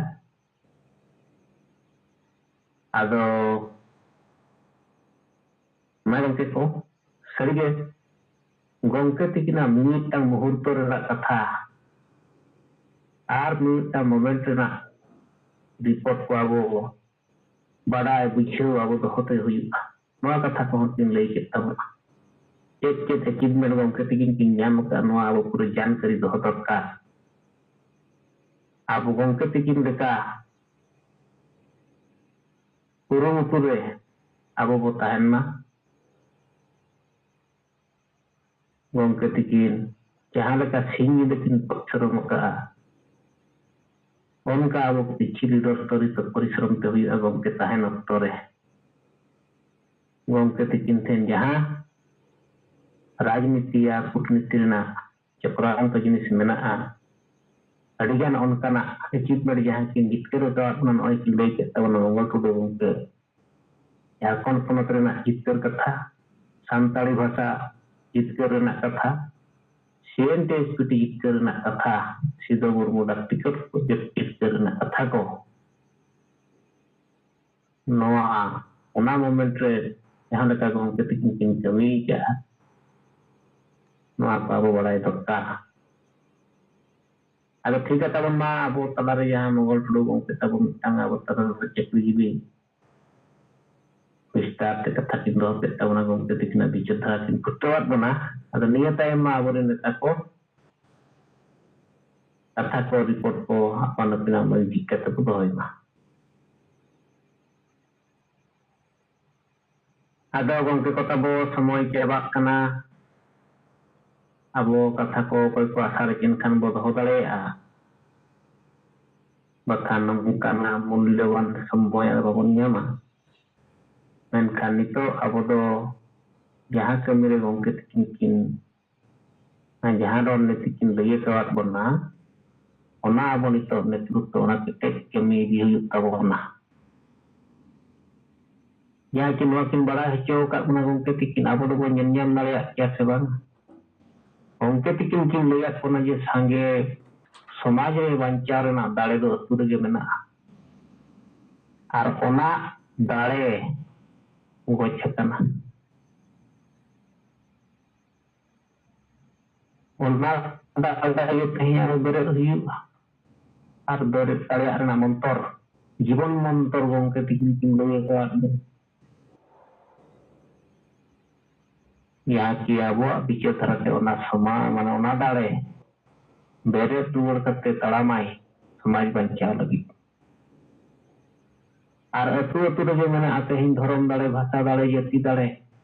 ᱟᱫᱚ ᱢᱟ ᱜᱚᱢᱠᱮ ᱠᱚ, ᱥᱟᱹᱨᱤᱜᱮ ᱜᱚᱢᱠᱮ ᱛᱤᱠᱤᱱᱟᱜ ᱢᱤᱫᱴᱟᱝ ᱢᱩᱦᱩᱨᱛᱚ ᱨᱮᱱᱟᱜ ᱠᱟᱛᱷᱟ ᱟᱨ ᱢᱤᱫᱴᱟᱝ ᱢᱚᱢᱮᱱᱴ ᱨᱮᱱᱟᱜ ᱨᱤᱯᱳᱨᱴ ᱠᱚ ᱟᱵᱚ ᱵᱟᱰᱟᱭ ᱵᱩᱡᱷᱟᱹᱣ ᱟᱵᱚ ᱫᱚᱦᱚᱛᱮ ᱦᱩᱭᱩᱜᱼᱟ᱾ ᱱᱚᱣᱟ ᱠᱟᱛᱷᱟ ᱠᱚᱦᱚᱸ ᱠᱤᱱ ᱞᱟᱹᱭ ᱠᱮᱫ ᱛᱟᱵᱚᱱᱟ᱾ ᱪᱮᱫ ᱪᱮᱫ ᱮᱪᱤᱵᱷᱢᱮᱱᱴ ᱜᱚᱢᱠᱮ ᱛᱤᱠᱤᱱ ᱠᱤᱱ ᱧᱟᱢ ᱟᱠᱟᱫᱼᱟ, ᱱᱚᱣᱟ ᱟᱵᱚ ᱯᱩᱨᱟᱹ ᱡᱟᱱᱠᱟᱨᱤ ᱫᱚᱦᱚ ᱫᱚᱨᱠᱟᱨ᱾ ᱟᱵᱚ ᱜᱚᱢᱠᱮ ᱛᱤᱠᱤᱱ ᱞᱮᱠᱟ ᱠᱩᱨᱩᱢᱩᱴᱩ ᱨᱮ ᱟᱵᱚ ᱵᱚ ᱛᱟᱦᱮᱱ ᱢᱟ᱾ ᱜᱚᱢᱠᱮ ᱛᱤᱠᱤᱱ ᱡᱟᱦᱟᱸ ᱞᱮᱠᱟ ᱥᱤᱧ ᱧᱤᱫᱟᱹ ᱠᱤᱱ ᱯᱚᱨᱤᱥᱨᱚᱢ ᱟᱠᱟᱫᱼᱟ, ᱚᱱᱠᱟ ᱟᱵᱚ ᱠᱤᱪᱷᱩ ᱞᱤᱰᱟᱨ ᱥᱛᱚᱨᱤᱛ ᱯᱚᱨᱤᱥᱨᱚᱢ ᱛᱮ ᱦᱩᱭᱩᱜᱼᱟ ᱜᱚᱢᱠᱮ ᱛᱟᱦᱮᱱ ᱚᱠᱛᱚ ᱨᱮ᱾ ᱜᱚᱢᱠᱮ ᱛᱤᱠᱤᱱ ᱴᱷᱮᱱ ᱡᱟᱦᱟᱸ ᱨᱟᱡᱽᱱᱤᱛᱤ ᱟᱨ ᱠᱩᱴᱱᱤᱛᱤ ᱨᱮᱱᱟᱜ ᱪᱚᱠᱨᱟᱱᱛᱚ ᱡᱤᱱᱤᱥ ᱢᱮᱱᱟᱜᱼᱟ, ᱟᱹᱰᱤᱜᱟᱱ ᱚᱱᱠᱟᱱᱟᱜ ᱮᱪᱤᱵᱷᱢᱮᱱᱴ ᱡᱟᱦᱟᱸ ᱠᱤᱱ ᱡᱤᱛᱠᱟᱹᱨ ᱟᱠᱟᱫ, ᱚᱱᱟ ᱱᱚᱜᱼᱚᱭ ᱠᱤᱱ ᱞᱟᱹᱭ ᱠᱮᱫ ᱛᱟᱵᱚᱱᱟ ᱢᱚᱝᱜᱚᱞ ᱴᱩᱰᱩ ᱜᱚᱢᱠᱮ᱾ ᱡᱷᱟᱲᱠᱷᱚᱸᱰ ᱯᱚᱱᱚᱛ ᱨᱮᱱᱟᱜ ᱡᱤᱛᱠᱟᱹᱨ ᱠᱟᱛᱷᱟ, ᱥᱟᱱᱛᱟᱲᱤ ᱵᱷᱟᱥᱟ ᱡᱤᱛᱠᱟᱹᱨ ᱨᱮᱱᱟᱜ ᱠᱟᱛᱷᱟ, ᱥᱤ N T S P T ᱡᱤᱛᱠᱟᱹᱨ ᱨᱮᱱᱟᱜ ᱠᱟᱛᱷᱟ, ᱥᱤᱫᱩ ᱢᱩᱨᱢᱩ ᱰᱟᱠ ᱴᱤᱠᱤᱴ ᱡᱤᱛᱠᱟᱹᱨ ᱨᱮᱱᱟᱜ ᱠᱟᱛᱷᱟ ᱠᱚ, ᱱᱚᱣᱟ ᱚᱱᱟ ᱢᱳᱢᱮᱱᱴ ᱨᱮ ᱡᱟᱦᱟᱸ ᱞᱮᱠᱟ ᱜᱚᱢᱠᱮ ᱛᱟᱹᱠᱤᱱ ᱠᱤᱱ ᱠᱟᱹᱢᱤ ᱠᱟᱜᱼᱟ, ᱱᱚᱣᱟ ᱠᱚ ᱟᱵᱚ ᱵᱟᱲᱟᱭ ᱫᱚᱨᱠᱟᱨ᱾ ᱟᱫᱚ ᱴᱷᱤᱠ ᱜᱮ ᱛᱟᱵᱚᱱ ᱢᱟ, ᱟᱵᱚ ᱛᱟᱞᱟᱨᱮ ᱡᱟᱦᱟᱸ ᱢᱚᱝᱜᱚᱞ ᱴᱩᱰᱩ ᱜᱚᱢᱠᱮ ᱛᱟᱵᱚᱱ ᱢᱤᱫᱴᱟᱝ ᱟᱵᱚ ᱛᱟᱞᱟᱨᱮ ᱪᱟᱹᱠᱨᱤ ᱡᱤᱵᱤ ᱵᱤᱥᱛᱟᱨ ᱛᱮ ᱠᱟᱛᱷᱟ ᱠᱤᱱ ᱫᱚᱦᱚ ᱠᱮᱫ ᱛᱟᱵᱚᱱᱟ, ᱜᱚᱢᱠᱮ ᱛᱟᱹᱠᱤᱱᱟᱜ ᱵᱤᱪᱟᱹᱨ ᱫᱷᱟᱨᱟ ᱠᱤᱱ ᱯᱷᱩᱴᱟᱹᱣᱟᱫ ᱵᱚᱱᱟ᱾ ᱟᱫᱚ ᱱᱤᱭᱟᱹ ᱛᱟᱭᱚᱢ ᱢᱟ ᱟᱵᱚᱨᱮᱱ ᱱᱮᱛᱟ ᱠᱚ ᱠᱟᱛᱷᱟ ᱠᱚ, ᱨᱤᱯᱳᱨᱴ ᱠᱚ ᱟᱯᱟᱱ ᱟᱹᱯᱤᱱᱟᱜ ᱢᱟᱹᱭ ᱡᱤᱠ ᱠᱟᱛᱮ ᱠᱚ ᱫᱚᱦᱚᱭ ᱢᱟ᱾ ᱟᱫᱚ ᱜᱚᱢᱠᱮ ᱠᱚ ᱛᱟᱵᱚ, ᱥᱚᱢᱚᱭ ᱪᱟᱵᱟᱜ ᱠᱟᱱᱟ᱾ ᱟᱵᱚ ᱠᱟᱛᱷᱟ ᱠᱚ ᱚᱠᱚᱭ ᱠᱚ ᱟᱥᱟ ᱨᱮ ᱮᱱᱠᱷᱟᱱ ᱵᱚ ᱫᱚᱦᱚ ᱫᱟᱲᱮᱭᱟᱜᱼᱟ, ᱵᱟᱠᱷᱟᱱ ᱱᱚᱝᱠᱟᱱᱟᱜ ᱢᱩᱞᱞᱚᱵᱟᱱ ᱥᱚᱢᱚᱭ ᱟᱨ ᱵᱟᱵᱚᱱ ᱧᱟᱢᱟ᱾ ᱢᱮᱱᱠᱷᱟᱱ ᱱᱤᱛᱚᱜ ᱟᱵᱚ ᱫᱚ ᱡᱟᱦᱟᱸ ᱠᱟᱹᱢᱤ ᱨᱮ ᱜᱚᱢᱠᱮ ᱛᱟᱹᱠᱤᱱ ᱠᱤᱱ, ᱡᱟᱦᱟᱸ ᱨᱚᱲ ᱱᱤᱛᱤ ᱠᱤᱱ ᱞᱟᱹᱭ ᱟᱠᱟᱫ ᱵᱚᱱᱟ, ᱚᱱᱟ ᱟᱵᱚ ᱱᱤᱛᱚᱜ ᱱᱮᱛᱨᱤᱛᱵ, ᱚᱱᱟ ᱠᱮᱴᱮᱡ ᱠᱟᱹᱢᱤ ᱤᱫᱤ ᱦᱩᱭᱩᱜ ᱛᱟᱵᱚᱱᱟ᱾ ᱡᱟᱦᱟᱸ ᱠᱤ ᱱᱚᱣᱟ ᱠᱤᱱ ᱵᱟᱲᱟᱭ ᱦᱚᱪᱚ ᱟᱠᱟᱫ ᱵᱚᱱᱟ ᱜᱚᱢᱠᱮ ᱛᱤᱠᱤᱱ, ᱟᱵᱚ ᱫᱚᱵᱚᱱ ᱧᱮᱞ ᱧᱟᱢ ᱫᱟᱲᱮᱭᱟᱜ ᱜᱮᱭᱟ ᱥᱮ ᱵᱟᱝ? ᱜᱚᱢᱠᱮ ᱛᱤᱠᱤᱱ ᱠᱤᱱ ᱞᱟᱹᱭᱟᱫ ᱵᱚᱱᱟ ᱡᱮ ᱥᱟᱸᱜᱮ ᱥᱚᱢᱟᱡᱽ ᱨᱮ ᱵᱟᱧᱪᱟᱣ ᱨᱮᱱᱟᱜ ᱫᱟᱲᱮ ᱫᱚ ᱟᱹᱛᱩ ᱨᱮᱜᱮ ᱢᱮᱱᱟᱜᱼᱟ, ᱟᱨ ᱚᱱᱟ ᱫᱟᱲᱮ ᱜᱚᱡ ᱟᱠᱟᱱᱟ᱾ ᱚᱱᱟ ᱫᱟᱲᱮ ᱜᱮ ᱛᱮᱦᱮᱧ ᱟᱨᱚ ᱵᱮᱨᱮᱫ ᱦᱩᱭᱩᱜᱼᱟ᱾ ᱟᱨ ᱵᱮᱨᱮᱫ ᱫᱟᱲᱮᱭᱟᱜ ᱨᱮᱱᱟᱜ ᱢᱚᱱᱛᱚᱨ, ᱡᱤᱵᱚᱱ ᱢᱚᱱᱛᱚᱨ ᱜᱚᱢᱠᱮ ᱛᱤᱠᱤᱱ ᱠᱤᱱ ᱞᱟᱹᱭ ᱟᱠᱟᱫ ᱵᱚᱱᱟ᱾ ᱡᱟᱦᱟᱸ ᱠᱤ ᱟᱵᱚᱣᱟᱜ ᱵᱤᱪᱟᱹᱨ ᱫᱷᱟᱨᱟᱛᱮ ᱚᱱᱟ ᱥᱚᱢᱟ-, ᱢᱟᱱᱮ ᱚᱱᱟ ᱫᱟᱲᱮ ᱵᱮᱨᱮᱫ ᱨᱩᱣᱟᱹᱲ ᱠᱟᱛᱮ ᱛᱟᱲᱟᱢᱟᱭ ᱥᱚᱢᱟᱡᱽ ᱵᱟᱧᱪᱟᱣ ᱞᱟᱹᱜᱤᱫ᱾ ᱟᱨ ᱟᱹᱛᱩ ᱟᱹᱛᱩ ᱨᱮᱜᱮ ᱢᱮᱱᱟᱜᱼᱟ ᱛᱮᱦᱮᱧ ᱫᱷᱚᱨᱚᱢ ᱫᱟᱲᱮ, ᱵᱷᱟᱥᱟ ᱫᱟᱲᱮ, ᱡᱟᱹᱛᱤ ᱫᱟᱲᱮ,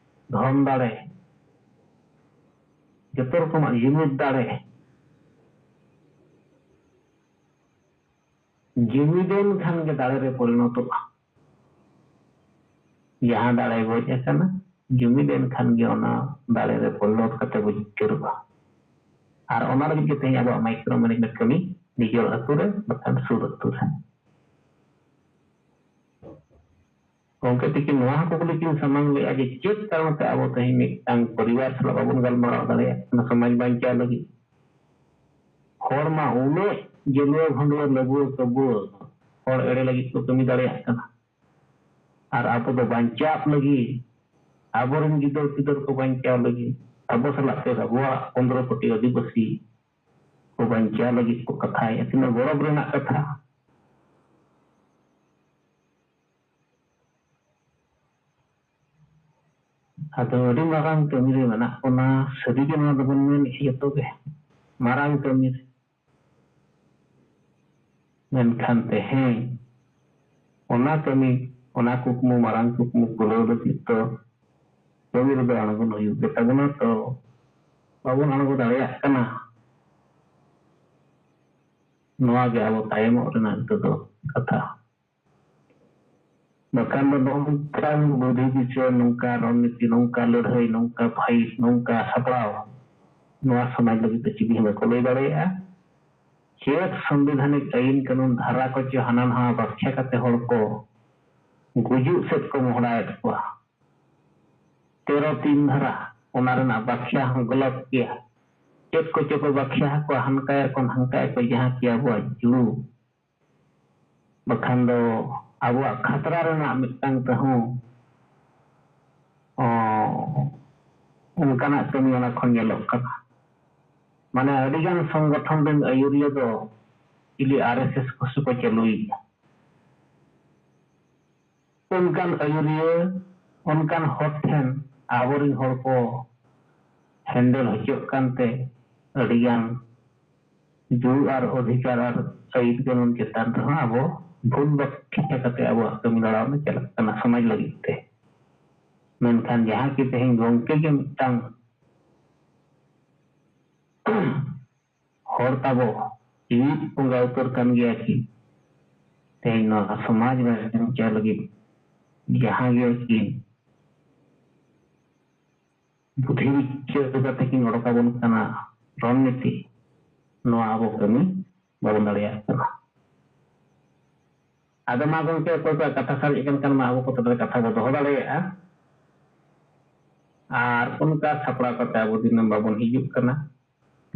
ᱫᱷᱚᱱ ᱫᱟᱲᱮ, ᱡᱚᱛᱚ ᱨᱚᱠᱚᱢᱟᱜ ᱡᱩᱢᱤᱫ ᱫᱟᱲᱮ᱾ ᱡᱩᱢᱤᱫ ᱮᱱ ᱠᱷᱟᱱ ᱜᱮ ᱫᱟᱲᱮ ᱨᱮ ᱯᱚᱨᱤᱱᱚᱛᱚᱜᱼᱟ᱾ ᱡᱟᱦᱟᱸ ᱫᱟᱲᱮ ᱜᱚᱡ ᱟᱠᱟᱱᱟ, ᱡᱩᱢᱤᱫ ᱮᱱ ᱠᱷᱟᱱ ᱜᱮ ᱚᱱᱟ ᱫᱟᱲᱮ ᱨᱮ ᱯᱚᱨᱤᱱᱚᱛ ᱠᱟᱛᱮ ᱵᱚ ᱡᱤᱛᱠᱟᱹᱨᱚᱜᱼᱟ᱾ ᱟᱨ ᱚᱱᱟ ᱞᱟᱹᱜᱤᱫ ᱜᱮ ᱛᱮᱦᱮᱧ ᱟᱵᱚᱣᱟᱜ ᱢᱟᱭᱠᱨᱳ ᱢᱮᱱᱮᱡᱢᱮᱱᱴ ᱠᱟᱹᱢᱤ ᱱᱤᱡᱮᱨ ᱟᱹᱛᱩ ᱨᱮ ᱵᱟᱠᱷᱟᱱ ᱥᱩᱨ ᱟᱹᱛᱩ ᱨᱮ᱾ ᱜᱚᱢᱠᱮ ᱛᱤᱠᱤᱱ ᱱᱚᱣᱟ ᱦᱚᱸ ᱠᱩᱠᱞᱤ ᱠᱤᱱ ᱥᱟᱢᱟᱝ ᱞᱮᱫᱼᱟ ᱡᱮ ᱪᱮᱫ ᱠᱟᱨᱚᱱ ᱛᱮ ᱟᱵᱚ ᱛᱮᱦᱮᱧ ᱢᱤᱫᱴᱟᱝ ᱯᱚᱨᱤᱵᱟᱨ ᱥᱟᱞᱟᱜ ᱵᱟᱵᱚᱱ ᱜᱟᱞᱢᱟᱨᱟᱣ ᱫᱟᱲᱮᱭᱟᱜ ᱠᱟᱱᱟ ᱥᱚᱢᱟᱡᱽ ᱵᱟᱧᱪᱟᱣ ᱞᱟᱹᱜᱤᱫ? ᱦᱚᱲ ᱢᱟ ᱩᱱᱟᱹᱜ ᱡᱮᱞᱩᱣᱟᱹ ᱵᱷᱟᱹᱱᱰᱩᱣᱟᱹ ᱞᱟᱹᱵᱩᱣᱟᱹ ᱠᱟᱹᱵᱩᱣᱟᱹ ᱦᱚᱲ ᱮᱲᱮ ᱞᱟᱹᱜᱤᱫ ᱠᱚ ᱠᱟᱹᱢᱤ ᱫᱟᱲᱮᱭᱟᱜ ᱠᱟᱱᱟ, ᱟᱨ ᱟᱵᱚ ᱫᱚ ᱵᱟᱧᱪᱟᱣ ᱞᱟᱹᱜᱤᱫ, ᱟᱵᱚᱨᱮᱱ ᱜᱤᱫᱟᱹᱨ ᱯᱤᱫᱟᱹᱨ ᱠᱚ ᱵᱟᱧᱪᱟᱣ ᱞᱟᱹᱜᱤᱫ, ᱟᱵᱚ ᱥᱟᱞᱟᱜ ᱛᱮ ᱟᱵᱚᱣᱟᱜ ᱯᱚᱱᱫᱽᱨᱚ ᱠᱳᱴᱤ ᱟᱹᱫᱤᱵᱟᱹᱥᱤ ᱠᱚ ᱵᱟᱧᱪᱟᱣ ᱞᱟᱹᱜᱤᱫ ᱠᱚ ᱠᱟᱛᱷᱟᱭᱟ᱾ ᱛᱤᱱᱟᱹᱜ ᱜᱚᱨᱚᱵᱽ ᱨᱮᱱᱟᱜ ᱠᱟᱛᱷᱟ᱾ ᱟᱫᱚ ᱟᱹᱰᱤ ᱢᱟᱨᱟᱝ ᱠᱟᱹᱢᱤ ᱨᱮ ᱢᱮᱱᱟᱜ ᱵᱚᱱᱟ᱾ ᱥᱟᱹᱨᱤᱜᱮ ᱱᱚᱣᱟ ᱫᱚᱵᱚᱱ ᱢᱮᱱ ᱡᱚᱛᱚ ᱜᱮ ᱢᱟᱨᱟᱝ ᱠᱟᱹᱢᱤ ᱨᱮ᱾ ᱢᱮᱱᱠᱷᱟᱱ ᱛᱮᱦᱮᱧ ᱚᱱᱟ ᱠᱟᱹᱢᱤ, ᱚᱱᱟ ᱠᱩᱠᱢᱩ, ᱢᱟᱨᱟᱝ ᱠᱩᱠᱢᱩ ᱯᱩᱨᱟᱹᱣ ᱞᱟᱹᱜᱤᱫ ᱫᱚ ᱠᱟᱹᱢᱤ ᱨᱮᱫᱚ ᱟᱬᱜᱚᱱ ᱦᱩᱭᱩᱜ ᱜᱮ ᱛᱟᱵᱚᱱᱟ᱾ ᱛᱚ ᱵᱟᱵᱚᱱ ᱟᱬᱜᱚ ᱫᱟᱲᱮᱭᱟᱜ ᱠᱟᱱᱟ, ᱱᱚᱣᱟ ᱜᱮ ᱟᱵᱚ ᱛᱟᱭᱚᱢᱚᱜ ᱨᱮᱱᱟᱜ ᱱᱤᱛᱚᱜ ᱫᱚ ᱠᱟᱛᱷᱟ᱾ ᱵᱟᱠᱷᱟᱱ ᱫᱚ ᱱᱚᱝᱠᱟᱱ ᱵᱩᱫᱷᱤ ᱵᱤᱪᱟᱹᱨ, ᱱᱚᱝᱠᱟ ᱨᱚᱱᱱᱤᱛᱤ, ᱱᱚᱝᱠᱟ ᱞᱟᱹᱲᱦᱟᱹᱭ, ᱱᱚᱝᱠᱟ ᱯᱷᱟᱭᱤᱴ, ᱱᱚᱝᱠᱟ ᱥᱟᱯᱲᱟᱣ, ᱱᱚᱣᱟ ᱥᱚᱢᱟᱡᱽ ᱞᱟᱹᱜᱤᱫ ᱫᱚ ᱪᱤᱞᱤ ᱦᱚᱸ ᱵᱟᱠᱚ ᱞᱟᱹᱭ ᱫᱟᱲᱮᱭᱟᱜᱼᱟ᱾ ᱪᱮᱫ ᱥᱚᱝᱵᱤᱫᱷᱟᱱᱤᱠ ᱟᱹᱭᱤᱱ ᱠᱟᱹᱱᱩᱱ ᱫᱷᱟᱨᱟ ᱠᱚ ᱪᱚ ᱦᱟᱱᱟ ᱱᱟᱣᱟ ᱵᱟᱠᱷᱭᱟ ᱠᱟᱛᱮ ᱦᱚᱲ ᱠᱚ ᱜᱩᱡᱩᱜ ᱥᱮᱫ ᱠᱚ ᱢᱚᱦᱰᱟᱭᱮᱫ ᱠᱚᱣᱟ᱾ ᱛᱮᱨᱚ ᱛᱤᱱ ᱫᱷᱟᱨᱟ, ᱚᱱᱟ ᱨᱮᱱᱟᱜ ᱵᱟᱠᱷᱭᱟ ᱦᱚᱸ ᱜᱚᱞᱚᱛ ᱜᱮᱭᱟ᱾ ᱪᱮᱫ ᱠᱚᱪᱚ ᱠᱚ ᱵᱟᱠᱷᱭᱟ ᱟᱠᱚ, ᱦᱟᱱᱠᱟᱭᱟᱠᱚ ᱱᱟᱝᱠᱟᱭᱟᱠᱚ, ᱡᱟᱦᱟᱸ ᱠᱤ ᱟᱵᱚᱣᱟᱜ ᱡᱩᱲᱩ, ᱵᱟᱠᱷᱟᱱ ᱫᱚ ᱟᱵᱚᱣᱟᱜ ᱠᱷᱟᱛᱨᱟ ᱨᱮᱱᱟᱜ ᱢᱤᱫᱴᱟᱝ ᱛᱮᱦᱚᱸ, ᱚ, ᱚᱱᱠᱟᱱᱟᱜ ᱠᱟᱹᱢᱤ ᱚᱱᱟ ᱠᱷᱚᱱ ᱧᱮᱞᱚᱜ ᱠᱟᱱᱟ᱾ ᱢᱟᱱᱮ ᱟᱹᱰᱤᱜᱟᱱ ᱥᱚᱝᱜᱚᱴᱷᱚᱱ ᱨᱮᱱ ᱟᱹᱭᱩᱨᱤᱭᱟᱹ ᱫᱚ ᱪᱤᱞᱤ ᱟᱨ ᱮᱥ ᱮᱥ ᱠᱚ ᱥᱮ ᱠᱚ ᱪᱟᱹᱞᱩᱭᱮᱫᱼᱟ᱾ ᱚᱱᱠᱟᱱ ᱟᱹᱭᱩᱨᱤᱭᱟᱹ, ᱚᱱᱠᱟᱱ ᱦᱚᱲ ᱴᱷᱮᱱ ᱟᱵᱚᱨᱮᱱ ᱦᱚᱲ ᱠᱚ ᱦᱮᱱᱰᱮᱞ ᱦᱚᱪᱚᱜ ᱠᱟᱱᱛᱮ ᱟᱹᱰᱤᱜᱟᱱ ᱡᱩᱲᱩ ᱟᱨ ᱚᱫᱷᱤᱠᱟᱨ ᱟᱨ ᱟᱹᱭᱤᱱ ᱠᱟᱹᱱᱩᱱ ᱪᱮᱛᱟᱱ ᱨᱮᱦᱚᱸ ᱟᱵᱚ ᱵᱷᱩᱞ ᱵᱟᱠᱷᱭᱟ ᱠᱟᱛᱮ ᱟᱵᱚᱣᱟᱜ ᱠᱟᱹᱢᱤ ᱞᱟᱲᱟᱣ ᱢᱮ ᱪᱟᱞᱟᱜ ᱠᱟᱱᱟ ᱥᱚᱢᱟᱡᱽ ᱞᱟᱹᱜᱤᱫ ᱛᱮ᱾ ᱢᱮᱱᱠᱷᱟᱱ ᱡᱟᱦᱟᱸ ᱠᱤ ᱛᱮᱦᱮᱧ ᱜᱚᱢᱠᱮ ᱜᱮ ᱢᱤᱫᱴᱟᱝ ᱦᱚᱲ ᱛᱟᱵᱚ ᱡᱤᱣᱤᱫ ᱵᱚᱸᱜᱟ ᱩᱛᱟᱹᱨ ᱠᱟᱱ ᱜᱮᱭᱟ ᱠᱤᱱ᱾ ᱛᱮᱦᱮᱧ ᱱᱚᱣᱟ ᱥᱚᱢᱟᱡᱽ ᱵᱟᱧᱪᱟᱣ ᱞᱟᱹᱜᱤᱫ ᱡᱟᱦᱟᱸ ᱜᱮ ᱠᱤᱱ ᱵᱩᱫᱷᱤ ᱵᱤᱪᱟᱹᱨ ᱠᱟᱛᱮ ᱠᱤᱱ ᱚᱰᱚᱠ ᱟᱵᱚᱱ ᱠᱟᱱᱟ ᱨᱚᱱᱱᱤᱛᱤ, ᱱᱚᱣᱟ ᱟᱵᱚ ᱠᱟᱹᱢᱤ ᱵᱟᱵᱚᱱ ᱫᱟᱲᱮᱭᱟᱜ ᱠᱟᱱᱟ᱾ ᱟᱫᱚ ᱢᱟ ᱜᱚᱢᱠᱮ, ᱚᱠᱚᱭ ᱠᱚᱣᱟᱜ ᱠᱟᱛᱷᱟ ᱥᱟᱨᱮᱡ ᱟᱠᱟᱱ ᱠᱷᱟᱱ ᱢᱟ ᱟᱵᱚ ᱠᱚ ᱛᱟᱞᱟᱨᱮ ᱠᱟᱛᱷᱟ ᱵᱚ ᱫᱚᱦᱚ ᱫᱟᱲᱮᱭᱟᱜᱼᱟ᱾ ᱟᱨ ᱚᱱᱠᱟ ᱥᱟᱯᱲᱟᱣ ᱠᱟᱛᱮ ᱟᱵᱚ ᱫᱤᱱᱟᱹᱢ ᱵᱟᱵᱚᱱ ᱦᱤᱡᱩᱜ ᱠᱟᱱᱟ᱾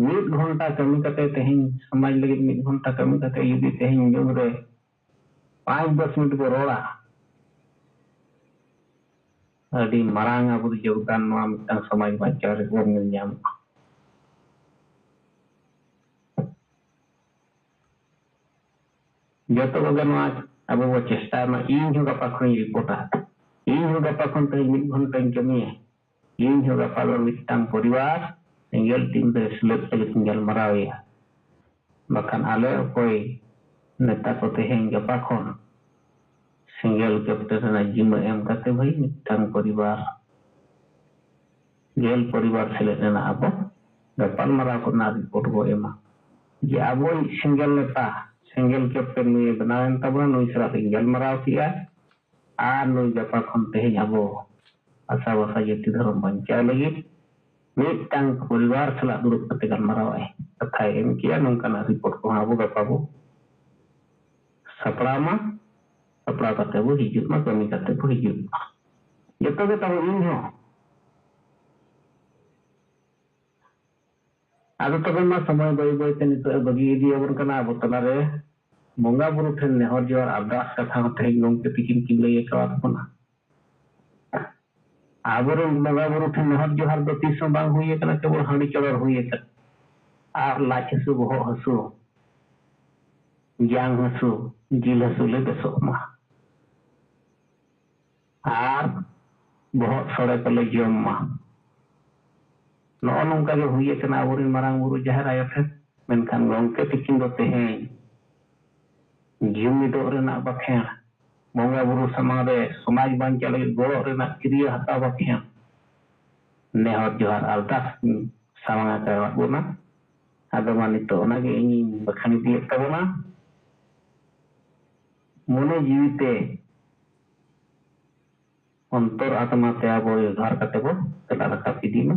ᱢᱤᱫ ᱜᱷᱚᱱᱴᱟ ᱠᱟᱹᱢᱤ ᱠᱟᱛᱮ, ᱛᱮᱦᱮᱧ ᱥᱚᱢᱟᱡᱽ ᱞᱟᱹᱜᱤᱫ ᱢᱤᱫ ᱜᱷᱚᱱᱴᱟ ᱠᱟᱹᱢᱤ ᱠᱟᱛᱮ ᱡᱩᱫᱤ ᱛᱮᱦᱮᱧ ᱧᱩᱦᱩᱢ ᱨᱮ ᱯᱟᱸᱪ ᱫᱚᱥ ᱢᱤᱱᱤᱴ ᱵᱚ ᱨᱚᱲᱟ, ᱟᱹᱰᱤ ᱢᱟᱨᱟᱝ ᱟᱵᱚ ᱡᱳᱜᱽᱫᱟᱱ ᱱᱚᱣᱟ ᱢᱤᱫᱴᱟᱝ ᱥᱚᱢᱟᱡᱽ ᱵᱟᱧᱪᱟᱣ ᱨᱮ ᱵᱚᱱ ᱧᱮᱞ ᱧᱟᱢᱚᱜᱼᱟ᱾ ᱡᱚᱛᱚ ᱠᱚᱜᱮ ᱱᱚᱣᱟ ᱟᱵᱚ ᱵᱚ ᱪᱮᱥᱴᱟᱭ ᱢᱟ᱾ ᱤᱧ ᱦᱚᱸ ᱜᱟᱯᱟ ᱠᱷᱚᱱᱤᱧ ᱨᱤᱯᱳᱨᱴᱟ, ᱤᱧ ᱦᱚᱸ ᱜᱟᱯᱟ ᱠᱷᱚᱱ ᱛᱮᱦᱮᱧ ᱢᱤᱫ ᱜᱷᱚᱱᱴᱟᱧ ᱠᱟᱹᱢᱤᱭᱟ, ᱤᱧ ᱦᱚᱸ ᱜᱟᱯᱟ ᱫᱚ ᱢᱤᱫᱴᱟᱝ ᱯᱚᱨᱤᱵᱟᱨ ᱥᱮᱸᱜᱮᱞ ᱴᱤᱢ ᱨᱮ ᱥᱮᱞᱮᱫ ᱞᱟᱹᱜᱤᱫ ᱤᱧ ᱜᱟᱞᱢᱟᱨᱟᱣ ᱮᱭᱟ᱾ ᱵᱟᱠᱷᱟᱱ ᱟᱞᱮ ᱚᱠᱚᱭ ᱱᱮᱛᱟ ᱠᱚ ᱛᱮᱦᱮᱧ ᱜᱟᱯᱟ ᱠᱷᱚᱱ ᱥᱮᱸᱜᱮᱞ ᱠᱮᱯᱴᱮᱱ ᱨᱮᱱᱟᱜ ᱡᱤᱢᱟᱹ ᱮᱢ ᱠᱟᱛᱮ ᱵᱷᱟᱹᱭ ᱢᱤᱫᱴᱟᱝ ᱯᱚᱨᱤᱵᱟᱨ ᱜᱮᱞ ᱯᱚᱨᱤᱵᱟᱨ ᱥᱮᱞᱮᱫ ᱨᱮᱱᱟᱜ ᱟᱵᱚ ᱜᱟᱯᱟᱞᱢᱟᱨᱟᱣ ᱠᱚᱨᱮᱱᱟᱜ ᱨᱤᱯᱳᱨᱴ ᱵᱚ ᱮᱢᱟ, ᱡᱮ ᱟᱵᱚᱭᱤᱡ ᱥᱮᱸᱜᱮᱞ ᱱᱮᱛᱟ, ᱥᱮᱸᱜᱮᱞ ᱠᱮᱯᱴᱮᱱ ᱱᱩᱭᱮ ᱵᱮᱱᱟᱣᱮᱱ ᱛᱟᱵᱚᱱᱟ, ᱱᱩᱭ ᱥᱟᱞᱟᱜ ᱞᱤᱧ ᱜᱟᱞᱢᱟᱨᱟᱣ ᱠᱮᱜᱼᱟ, ᱟᱨ ᱱᱩᱭ ᱜᱟᱯᱟ ᱠᱷᱚᱱ ᱛᱮᱦᱮᱧ ᱟᱵᱚ ᱟᱥᱟ ᱵᱷᱟᱥᱟ ᱡᱟᱹᱛᱤ ᱫᱷᱚᱨᱚᱢ ᱵᱟᱧᱪᱟᱣ ᱞᱟᱹᱜᱤᱫ ᱢᱤᱫᱴᱟᱝ ᱯᱚᱨᱤᱵᱟᱨ ᱥᱟᱞᱟᱜ ᱫᱩᱲᱩᱵ ᱠᱟᱛᱮ ᱜᱟᱞᱢᱟᱨᱟᱣᱟᱭ ᱠᱟᱛᱷᱟᱭ ᱮᱢ ᱠᱮᱜᱼᱟ᱾ ᱱᱚᱝᱠᱟᱱᱟᱜ ᱨᱤᱯᱳᱨᱴ ᱠᱚᱦᱚᱸ ᱟᱵᱚ ᱜᱟᱯᱟ ᱵᱚ ᱥᱟᱯᱲᱟᱣ ᱢᱟ, ᱥᱟᱯᱲᱟᱣ ᱠᱟᱛᱮ ᱵᱚ ᱦᱤᱡᱩᱜ ᱢᱟ, ᱠᱟᱹᱢᱤ ᱠᱟᱛᱮ ᱵᱚ ᱦᱤᱡᱩᱜ ᱢᱟ᱾ ᱡᱚᱛᱚ ᱜᱮ ᱛᱟᱵᱚ ᱤᱧ ᱦᱚᱸ᱾ ᱟᱫᱚ ᱛᱚᱵᱮ ᱢᱟ ᱥᱚᱢᱚᱭ ᱵᱟᱹᱭ ᱵᱟᱹᱭ ᱛᱮ ᱱᱤᱛᱚᱜ ᱮ ᱵᱟᱹᱜᱤ ᱤᱫᱤᱭᱟᱵᱚᱱ ᱠᱟᱱᱟ᱾ ᱟᱵᱚ ᱛᱟᱞᱟᱨᱮ ᱵᱚᱸᱜᱟ ᱵᱩᱨᱩ ᱴᱷᱮᱱ ᱱᱮᱦᱚᱨ ᱡᱚᱦᱟᱨ ᱟᱨᱫᱟᱥ ᱠᱟᱛᱷᱟ ᱦᱚᱸ ᱛᱮᱦᱮᱧ ᱜᱚᱢᱠᱮ ᱛᱤᱠᱤᱱ ᱠᱤᱱ ᱞᱟᱹᱭ ᱟᱠᱟᱣᱟᱫ ᱵᱚᱱᱟ᱾ ᱟᱵᱚᱨᱮᱱ ᱵᱚᱸᱜᱟ ᱵᱩᱨᱩ ᱴᱷᱮᱱ ᱱᱮᱦᱚᱨ ᱡᱚᱦᱟᱨ ᱫᱚ ᱛᱤᱥ ᱦᱚᱸ ᱵᱟᱝ ᱦᱩᱭ ᱟᱠᱟᱱᱟ, ᱠᱮᱵᱚᱞ ᱦᱟᱺᱰᱤ ᱪᱚᱰᱚᱨ ᱦᱩᱭ ᱟᱠᱟᱱᱟ᱾ ᱟᱨ ᱞᱟᱡ ᱦᱟᱹᱥᱩ, ᱵᱚᱦᱚᱜ ᱦᱟᱹᱥᱩ, ᱡᱟᱝ ᱦᱟᱹᱥᱩ, ᱡᱤᱞ ᱦᱟᱹᱥᱩ ᱞᱮ ᱵᱮᱥᱚᱜ ᱢᱟ᱾ ᱟᱨ ᱵᱚᱦᱚᱜ ᱥᱚᱲᱮ ᱠᱚᱞᱮ ᱡᱚᱢ ᱢᱟ᱾ ᱱᱚᱜᱼᱚ ᱱᱚᱝᱠᱟ ᱜᱮ ᱦᱩᱭ ᱟᱠᱟᱱᱟ ᱟᱵᱚᱨᱮᱱ ᱢᱟᱨᱟᱝ ᱵᱩᱨᱩ ᱡᱟᱦᱮᱨ ᱟᱭᱳ ᱴᱷᱮᱱ᱾ ᱢᱮᱱᱠᱷᱟᱱ ᱜᱚᱢᱠᱮ ᱛᱤᱠᱤᱱ ᱫᱚ ᱛᱮᱦᱮᱧ ᱡᱩᱢᱤᱫᱚᱜ ᱨᱮᱱᱟᱜ ᱵᱟᱠᱷᱮᱬ, ᱵᱚᱸᱜᱟ ᱵᱩᱨᱩ ᱥᱟᱢᱟᱝ ᱨᱮ ᱥᱚᱢᱟᱡᱽ ᱵᱟᱧᱪᱟᱣ ᱞᱟᱹᱜᱤᱫ ᱜᱚᱲᱚᱜ ᱨᱮᱱᱟᱜ ᱠᱤᱨᱭᱟᱹ ᱦᱟᱛᱟᱣ ᱵᱟᱠᱷᱮᱬ, ᱱᱮᱦᱚᱨ ᱡᱚᱦᱟᱨ ᱟᱨᱫᱟᱥ ᱥᱟᱢᱟᱝ ᱟᱠᱟᱫ ᱵᱚᱱᱟ᱾ ᱟᱫᱚ ᱢᱟ ᱱᱤᱛᱚᱜ ᱚᱱᱟᱜᱮ ᱤᱧᱤᱧ ᱵᱟᱠᱷᱮᱬ ᱤᱫᱤᱭᱮᱫ ᱛᱟᱵᱚᱱᱟ᱾ ᱢᱚᱱᱮ ᱡᱤᱣᱤ ᱛᱮ, ᱚᱱᱛᱚᱨ ᱟᱛᱢᱟ ᱛᱮ ᱟᱵᱚ ᱡᱚᱦᱟᱨ ᱠᱟᱛᱮ ᱵᱚ ᱪᱟᱞᱟᱜ ᱨᱟᱠᱟᱵ ᱤᱫᱤ ᱢᱟ᱾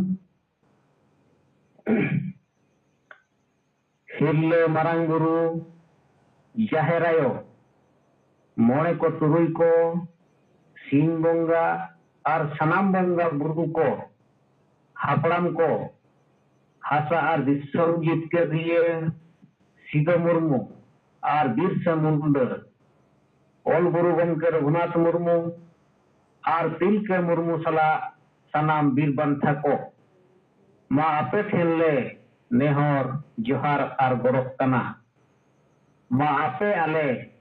ᱦᱤᱨᱞᱟᱹ ᱢᱟᱨᱟᱝ ᱵᱩᱨᱩ, ᱡᱟᱦᱮᱨ ᱟᱭᱳ, ᱢᱚᱬᱮ ᱠᱚ ᱛᱩᱨᱩᱭ ᱠᱚ, ᱥᱤᱧ ᱵᱚᱸᱜᱟ ᱟᱨ ᱥᱟᱱᱟᱢ ᱵᱚᱸᱜᱟ ᱵᱩᱨᱩ ᱠᱚ, ᱦᱟᱯᱲᱟᱢ ᱠᱚ, ᱦᱟᱥᱟ ᱟᱨ ᱫᱤᱥᱚᱢ ᱡᱤᱛᱠᱟᱹᱨᱤᱭᱟᱹ ᱥᱤᱫᱚ ᱢᱩᱨᱢᱩ ᱟᱨ ᱵᱤᱨᱥᱟ ᱢᱩᱱᱰᱟᱹ, ᱚᱞ ᱜᱩᱨᱩ ᱜᱚᱢᱠᱮ ᱨᱚᱜᱷᱩᱱᱟᱛᱷ ᱢᱩᱨᱢᱩ ᱟᱨ ᱛᱤᱞᱠᱟᱹ ᱢᱩᱨᱢᱩ ᱥᱟᱞᱟᱜ ᱥᱟᱱᱟᱢ ᱵᱤᱨ ᱵᱟᱱᱴᱟ ᱠᱚ, ᱢᱟ ᱟᱯᱮ ᱴᱷᱮᱱ ᱞᱮ ᱱᱮᱦᱚᱨ ᱡᱚᱦᱟᱨ ᱟᱨ ᱜᱚᱰᱚᱜ ᱠᱟᱱᱟ᱾ ᱢᱟ ᱟᱯᱮ ᱟᱞᱮ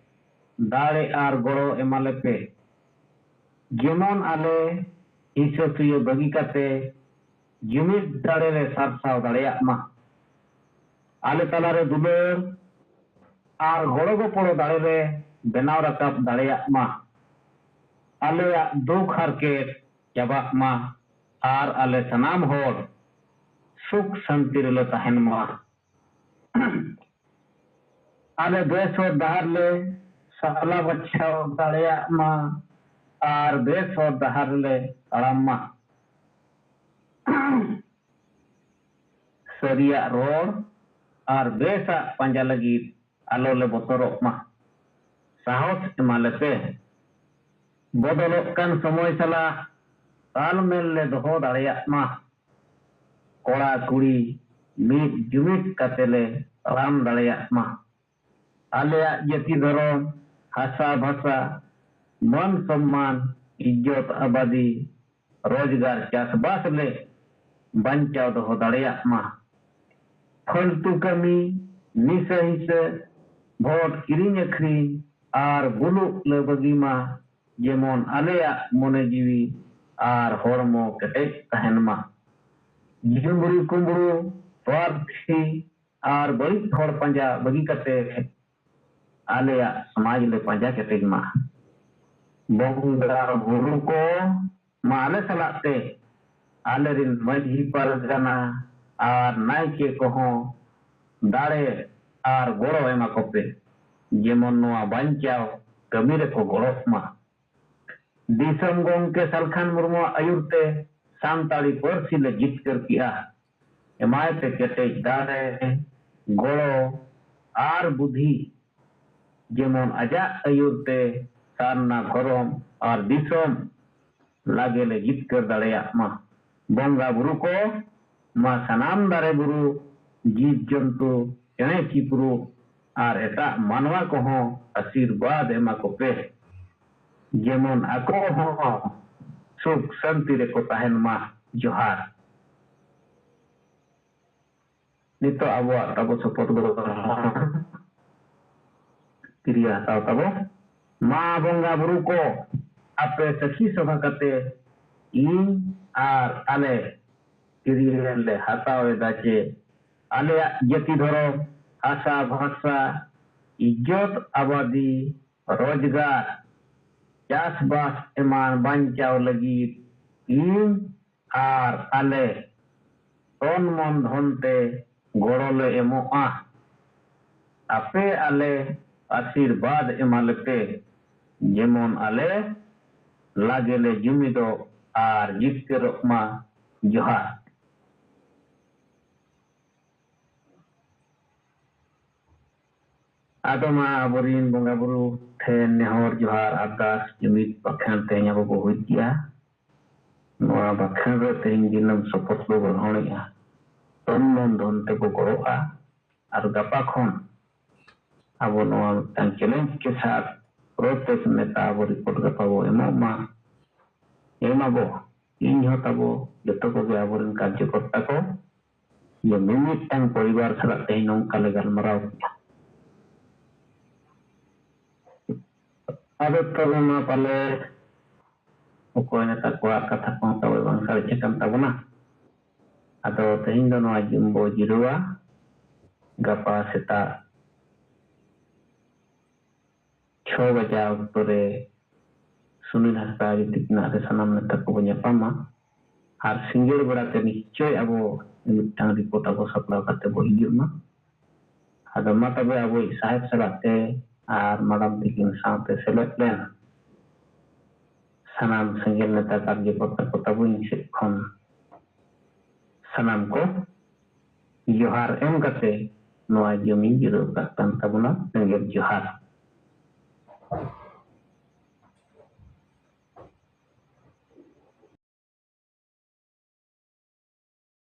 ᱫᱟᱲᱮ ᱟᱨ ᱜᱚᱲᱚ ᱮᱢᱟᱞᱮᱯᱮ, ᱡᱮᱢᱚᱱ ᱟᱞᱮ ᱦᱤᱥᱟᱹ ᱥᱩᱭᱟᱹ ᱵᱟᱹᱜᱤ ᱠᱟᱛᱮ ᱡᱩᱢᱤᱫ ᱫᱟᱲᱮ ᱞᱮ ᱥᱟᱨᱥᱟᱣ ᱫᱟᱲᱮᱭᱟᱜ ᱢᱟ᱾ ᱟᱞᱮ ᱛᱟᱞᱟᱨᱮ ᱫᱩᱞᱟᱹᱲ ᱟᱨ ᱜᱚᱲᱚ ᱜᱚᱯᱚᱲᱚ ᱫᱟᱲᱮ ᱞᱮ ᱵᱮᱱᱟᱣ ᱨᱟᱠᱟᱵ ᱫᱟᱲᱮᱭᱟᱜ ᱢᱟ᱾ ᱟᱞᱮᱭᱟᱜ ᱫᱩᱠ ᱦᱟᱨᱠᱮᱛ ᱪᱟᱵᱟᱜ ᱢᱟ ᱟᱨ ᱟᱞᱮ ᱥᱟᱱᱟᱢ ᱦᱚᱲ ᱥᱩᱠ ᱥᱟᱱᱛᱤ ᱨᱮᱞᱮ ᱛᱟᱦᱮᱱ ᱢᱟ᱾ ᱟᱞᱮ ᱵᱮᱥ ᱦᱚᱨ ᱰᱟᱦᱟᱨ ᱞᱮ ᱥᱟᱞᱟ ᱵᱟᱪᱷᱟᱣ ᱫᱟᱲᱮᱭᱟᱜ ᱢᱟ ᱟᱨ ᱵᱮᱥ ᱦᱚᱨ ᱰᱟᱦᱟᱨ ᱞᱮ ᱛᱟᱲᱟᱢ ᱢᱟ᱾ ᱥᱟᱹᱨᱤᱭᱟᱜ ᱨᱚᱲ ᱟᱨ ᱵᱮᱥᱟᱜ ᱯᱟᱸᱡᱟ ᱞᱟᱹᱜᱤᱫ ᱟᱞᱚ ᱞᱮ ᱵᱚᱛᱚᱨᱚᱜ ᱢᱟ᱾ ᱥᱟᱦᱚᱥ ᱮᱢᱟ ᱞᱮᱯᱮ᱾ ᱵᱚᱫᱚᱞᱚᱜ ᱠᱟᱱ ᱥᱚᱢᱚᱭ ᱥᱟᱞᱟᱜ ᱛᱟᱞᱢᱮᱞ ᱞᱮ ᱫᱚᱦᱚ ᱫᱟᱲᱮᱭᱟᱜ ᱢᱟ᱾ ᱠᱚᱲᱟ ᱠᱩᱲᱤ ᱢᱤᱫ ᱡᱩᱢᱤᱫ ᱠᱟᱛᱮ ᱞᱮ ᱛᱟᱲᱟᱢ ᱫᱟᱲᱮᱭᱟᱜ ᱢᱟ᱾ ᱟᱞᱮᱭᱟᱜ ᱡᱟᱹᱛᱤ ᱫᱷᱚᱨᱚᱢ, ᱦᱟᱥᱟ ᱵᱷᱟᱥᱟ, ᱢᱟᱹᱱ ᱥᱚᱢᱢᱟᱱ, ᱤᱡᱽᱡᱚᱛ ᱟᱵᱟᱫᱤ, ᱨᱳᱡᱽᱜᱟᱨ ᱪᱟᱥᱵᱟᱥ ᱞᱮ ᱵᱟᱧᱪᱟᱣ ᱫᱚᱦᱚ ᱫᱟᱲᱮᱭᱟᱜ ᱢᱟ᱾ ᱯᱷᱟᱹᱞᱛᱩ ᱠᱟᱹᱢᱤ, ᱱᱤᱥᱟᱹ ᱦᱤᱥᱟᱹ, ᱵᱷᱳᱴ ᱠᱤᱨᱤᱧ ᱟᱹᱠᱷᱨᱤᱧ ᱟᱨ ᱵᱩᱞᱩᱜ ᱞᱮ ᱵᱟᱹᱜᱤ ᱢᱟ, ᱡᱮᱢᱚᱱ ᱟᱞᱮᱭᱟᱜ ᱢᱚᱱᱮ ᱡᱤᱣᱤ ᱟᱨ ᱦᱚᱲᱢᱚ ᱠᱮᱴᱮᱡ ᱛᱟᱦᱮᱱ ᱢᱟ᱾ ᱡᱩᱢᱲᱤ ᱠᱩᱢᱵᱲᱩ, ᱯᱟᱨᱛᱷᱤ ᱟᱨ ᱵᱟᱹᱲᱤᱡ ᱦᱚᱲ ᱯᱟᱸᱡᱟ ᱵᱟᱹᱜᱤ ᱠᱟᱛᱮ ᱟᱞᱮᱭᱟᱜ ᱥᱚᱢᱟᱡᱽ ᱞᱮ ᱯᱟᱸᱡᱟ ᱠᱮᱴᱮᱡ ᱢᱟ᱾ ᱵᱚᱸᱜᱟ ᱵᱩᱨᱩ ᱠᱚ ᱢᱟ ᱟᱞᱮ ᱥᱟᱞᱟᱜ ᱛᱮ, ᱟᱞᱮᱨᱤᱱ ᱢᱟᱹᱡᱷᱤ ᱯᱟᱨᱜᱟᱱᱟ ᱟᱨ ᱱᱟᱭᱠᱮ ᱠᱚᱦᱚᱸ ᱫᱟᱲᱮ ᱟᱨ ᱜᱚᱲᱚ ᱮᱢᱟ ᱠᱚᱯᱮ, ᱡᱮᱢᱚᱱ ᱱᱚᱣᱟ ᱵᱟᱧᱪᱟᱣ ᱠᱟᱹᱢᱤ ᱨᱮᱠᱚ ᱜᱚᱲᱚᱜ ᱢᱟ᱾ ᱫᱤᱥᱚᱢ ᱜᱚᱢᱠᱮ ᱥᱟᱞᱠᱷᱟᱱ ᱢᱩᱨᱢᱩᱣᱟᱜ ᱟᱹᱭᱩᱨ ᱛᱮ ᱥᱟᱱᱛᱟᱲᱤ ᱯᱟᱹᱨᱥᱤ ᱞᱮ ᱡᱤᱛᱠᱟᱹᱨ ᱠᱮᱜᱼᱟ᱾ ᱮᱢᱟᱭ ᱯᱮ ᱠᱮᱴᱮᱡ ᱫᱟᱲᱮ, ᱜᱚᱲᱚ ᱟᱨ ᱵᱩᱫᱷᱤ᱾ ᱡᱮᱢᱚᱱ ᱟᱡᱟᱜ ᱟᱹᱭᱩᱨ ᱛᱮ ᱥᱟᱨᱱᱟ ᱫᱷᱚᱨᱚᱢ ᱟᱨ ᱫᱤᱥᱚᱢ ᱞᱟᱜᱮ ᱞᱮ ᱡᱤᱛᱠᱟᱹᱨ ᱫᱟᱲᱮᱭᱟᱜ ᱢᱟ᱾ ᱵᱚᱸᱜᱟ ᱵᱩᱨᱩ ᱠᱚ, ᱢᱟ ᱥᱟᱱᱟᱢ ᱫᱟᱨᱮ ᱵᱩᱨᱩ, ᱡᱤᱵᱽ ᱡᱚᱱᱛᱩ, ᱪᱮᱬᱮ ᱪᱤᱯᱨᱩ ᱟᱨ ᱮᱴᱟᱜ ᱢᱟᱱᱣᱟ ᱠᱚᱦᱚᱸ ᱟᱥᱤᱨᱵᱟᱫᱽ ᱮᱢᱟ ᱠᱚᱯᱮ, ᱡᱮᱢᱚᱱ ᱟᱠᱚ ᱦᱚᱸ ᱥᱩᱠ ᱥᱟᱱᱛᱤ ᱨᱮᱠᱚ ᱛᱟᱦᱮᱱ ᱢᱟ᱾ ᱡᱚᱦᱟᱨ᱾ ᱱᱤᱛᱚᱜ ᱟᱵᱚᱣᱟᱜ ᱛᱟᱵᱚ ᱥᱚᱯᱚᱛ ᱜᱨᱚᱦᱚᱱ ᱠᱤᱨᱭᱟᱹ ᱦᱟᱛᱟᱣ ᱛᱟᱵᱚ᱾ ᱢᱟ ᱵᱚᱸᱜᱟ ᱵᱩᱨᱩ ᱠᱚ, ᱟᱯᱮ ᱥᱟᱹᱠᱷᱤ ᱥᱚᱵᱷᱟ ᱠᱟᱛᱮ ᱤᱧ ᱟᱨ ᱟᱞᱮ ᱠᱤᱨᱭᱟᱹ ᱞᱮ ᱦᱟᱛᱟᱣ ᱮᱫᱟ ᱡᱮ ᱟᱞᱮᱭᱟᱜ ᱡᱟᱹᱛᱤ ᱫᱷᱚᱨᱚᱢ, ᱦᱟᱥᱟ ᱵᱷᱟᱥᱟ, ᱤᱡᱽᱡᱚᱛ ᱟᱵᱟᱫᱤ, ᱨᱳᱡᱽᱜᱟᱨ, ᱪᱟᱥᱵᱟᱥ ᱮᱢᱟᱱ ᱵᱟᱧᱪᱟᱣ ᱞᱟᱹᱜᱤᱫ ᱤᱧ ᱟᱨ ᱟᱞᱮ ᱛᱚᱱ ᱢᱚᱱ ᱫᱷᱚᱱ ᱛᱮ ᱜᱚᱲᱚ ᱞᱮ ᱮᱢᱚᱜᱼᱟ᱾ ᱟᱯᱮ ᱟᱞᱮ ᱟᱥᱤᱨᱵᱟᱫᱽ ᱮᱢᱟ ᱞᱮᱯᱮ, ᱡᱮᱢᱚᱱ ᱟᱞᱮ ᱞᱟᱜᱮ ᱞᱮ ᱡᱩᱢᱤᱫᱚᱜ ᱟᱨ ᱡᱤᱛᱠᱟᱹᱨᱚᱜ ᱢᱟ᱾ ᱡᱚᱦᱟᱨ᱾ ᱟᱫᱚ ᱢᱟ ᱟᱵᱚᱨᱤᱱ ᱵᱚᱸᱜᱟ ᱵᱩᱨᱩ ᱴᱷᱮᱱ ᱱᱮᱦᱚᱨ ᱡᱚᱦᱟᱨ ᱟᱨᱫᱟᱥ ᱡᱩᱢᱤᱫ ᱵᱟᱠᱷᱮᱬ ᱛᱮᱦᱮᱧ ᱟᱵᱚ ᱵᱚ ᱦᱩᱭ ᱠᱮᱜᱼᱟ᱾ ᱱᱚᱣᱟ ᱵᱟᱠᱷᱮᱬ ᱨᱮ ᱛᱮᱦᱮᱧ ᱫᱤᱱᱟᱹᱢ ᱥᱚᱯᱚᱛ ᱵᱚ ᱜᱨᱚᱦᱚᱬᱮᱜᱼᱟ᱾ ᱛᱚᱱ ᱢᱚᱱ ᱫᱷᱚᱱ ᱛᱮᱵᱚ ᱜᱚᱲᱚᱜᱼᱟ᱾ ᱟᱨ ᱜᱟᱯᱟ ᱠᱷᱚᱱ ᱟᱵᱚ ᱱᱚᱣᱟ ᱢᱤᱫᱴᱟᱝ ᱪᱮᱞᱮᱧᱡᱽ ᱠᱮ ᱥᱟᱛ ᱯᱨᱚᱛᱮᱠ ᱱᱮᱛᱟ ᱟᱵᱚ ᱨᱤᱯᱳᱨᱴ ᱜᱟᱯᱟ ᱵᱚ ᱮᱢᱚᱜ ᱢᱟ᱾ ᱮᱢ ᱟᱵᱚ, ᱤᱧ ᱦᱚᱸ ᱛᱟᱵᱚ ᱡᱚᱛᱚ ᱠᱚᱜᱮ ᱟᱵᱚᱨᱮᱱ ᱠᱟᱨᱡᱚᱠᱚᱨᱛᱟ ᱠᱚ ᱡᱮ ᱢᱤᱢᱤᱫᱴᱟᱝ ᱯᱚᱨᱤᱵᱟᱨ ᱥᱟᱞᱟᱜ ᱛᱮᱦᱮᱧ ᱱᱚᱝᱠᱟ ᱞᱮ ᱜᱟᱞᱢᱟᱨᱟᱣ ᱠᱮᱫᱟ᱾ ᱟᱫᱚ ᱛᱚᱵᱮ ᱢᱟ ᱯᱟᱞᱮ ᱚᱠᱚᱭ ᱱᱮᱛᱟ ᱠᱚᱣᱟᱜ ᱠᱟᱛᱷᱟ ᱠᱚᱦᱚᱸ ᱛᱟᱵᱚ ᱵᱟᱝ ᱥᱟᱨᱮᱡ ᱟᱠᱟᱱ ᱛᱟᱵᱚᱱᱟ᱾ ᱟᱫᱚ ᱛᱮᱦᱮᱧ ᱫᱚ ᱱᱚᱣᱟ ᱡᱤᱢ ᱵᱚ ᱡᱤᱨᱟᱹᱣᱟ᱾ ᱜᱟᱯᱟ ᱥᱮᱛᱟᱜ ᱪᱷᱚ ᱵᱟᱡᱟ ᱚᱠᱛᱚ ᱨᱮ ᱥᱩᱱᱤᱞ ᱦᱟᱸᱥᱫᱟ ᱟᱹᱰᱤ ᱛᱤᱠᱤᱱᱟᱜ ᱨᱮ ᱥᱟᱱᱟᱢ ᱱᱮᱛᱟ ᱠᱚᱵᱚ ᱧᱟᱯᱟᱢᱟ᱾ ᱟᱨ ᱥᱤᱸᱜᱟᱹᱲ ᱵᱮᱲᱟ ᱛᱮ ᱱᱤᱥᱪᱚᱭ ᱟᱵᱚ ᱢᱤᱫᱴᱟᱝ ᱨᱤᱯᱳᱨᱴ ᱟᱵᱚ ᱥᱟᱯᱲᱟᱣ ᱠᱟᱛᱮ ᱵᱚ ᱦᱤᱡᱩᱜ ᱢᱟ᱾ ᱟᱫᱚ ᱢᱟ ᱛᱚᱵᱮ ᱟᱵᱚᱭᱤᱡ ᱥᱟᱦᱮᱵ ᱥᱟᱞᱟᱜ ᱛᱮ ᱟᱨ ᱢᱟᱰᱟᱢ ᱛᱤᱠᱤᱱ ᱥᱟᱶᱛᱮ ᱥᱮᱞᱮᱫ ᱞᱮᱱ ᱥᱟᱱᱟᱢ ᱥᱮᱸᱜᱮᱞ ᱱᱮᱛᱟ ᱠᱟᱨᱡᱚᱠᱚᱨᱛᱟ ᱠᱚ ᱛᱟᱵᱚ ᱤᱧ ᱥᱮᱫ ᱠᱷᱚᱱ ᱥᱟᱱᱟᱢ ᱠᱚ ᱡᱚᱦᱟᱨ ᱮᱢ ᱠᱟᱛᱮ ᱱᱚᱣᱟ ᱡᱚᱢᱤᱧ ᱡᱤᱨᱟᱹᱣ ᱠᱟᱜ ᱠᱟᱱ ᱛᱟᱵᱚᱱᱟ᱾ ᱥᱮᱸᱜᱮᱞ ᱡᱚᱦᱟᱨ᱾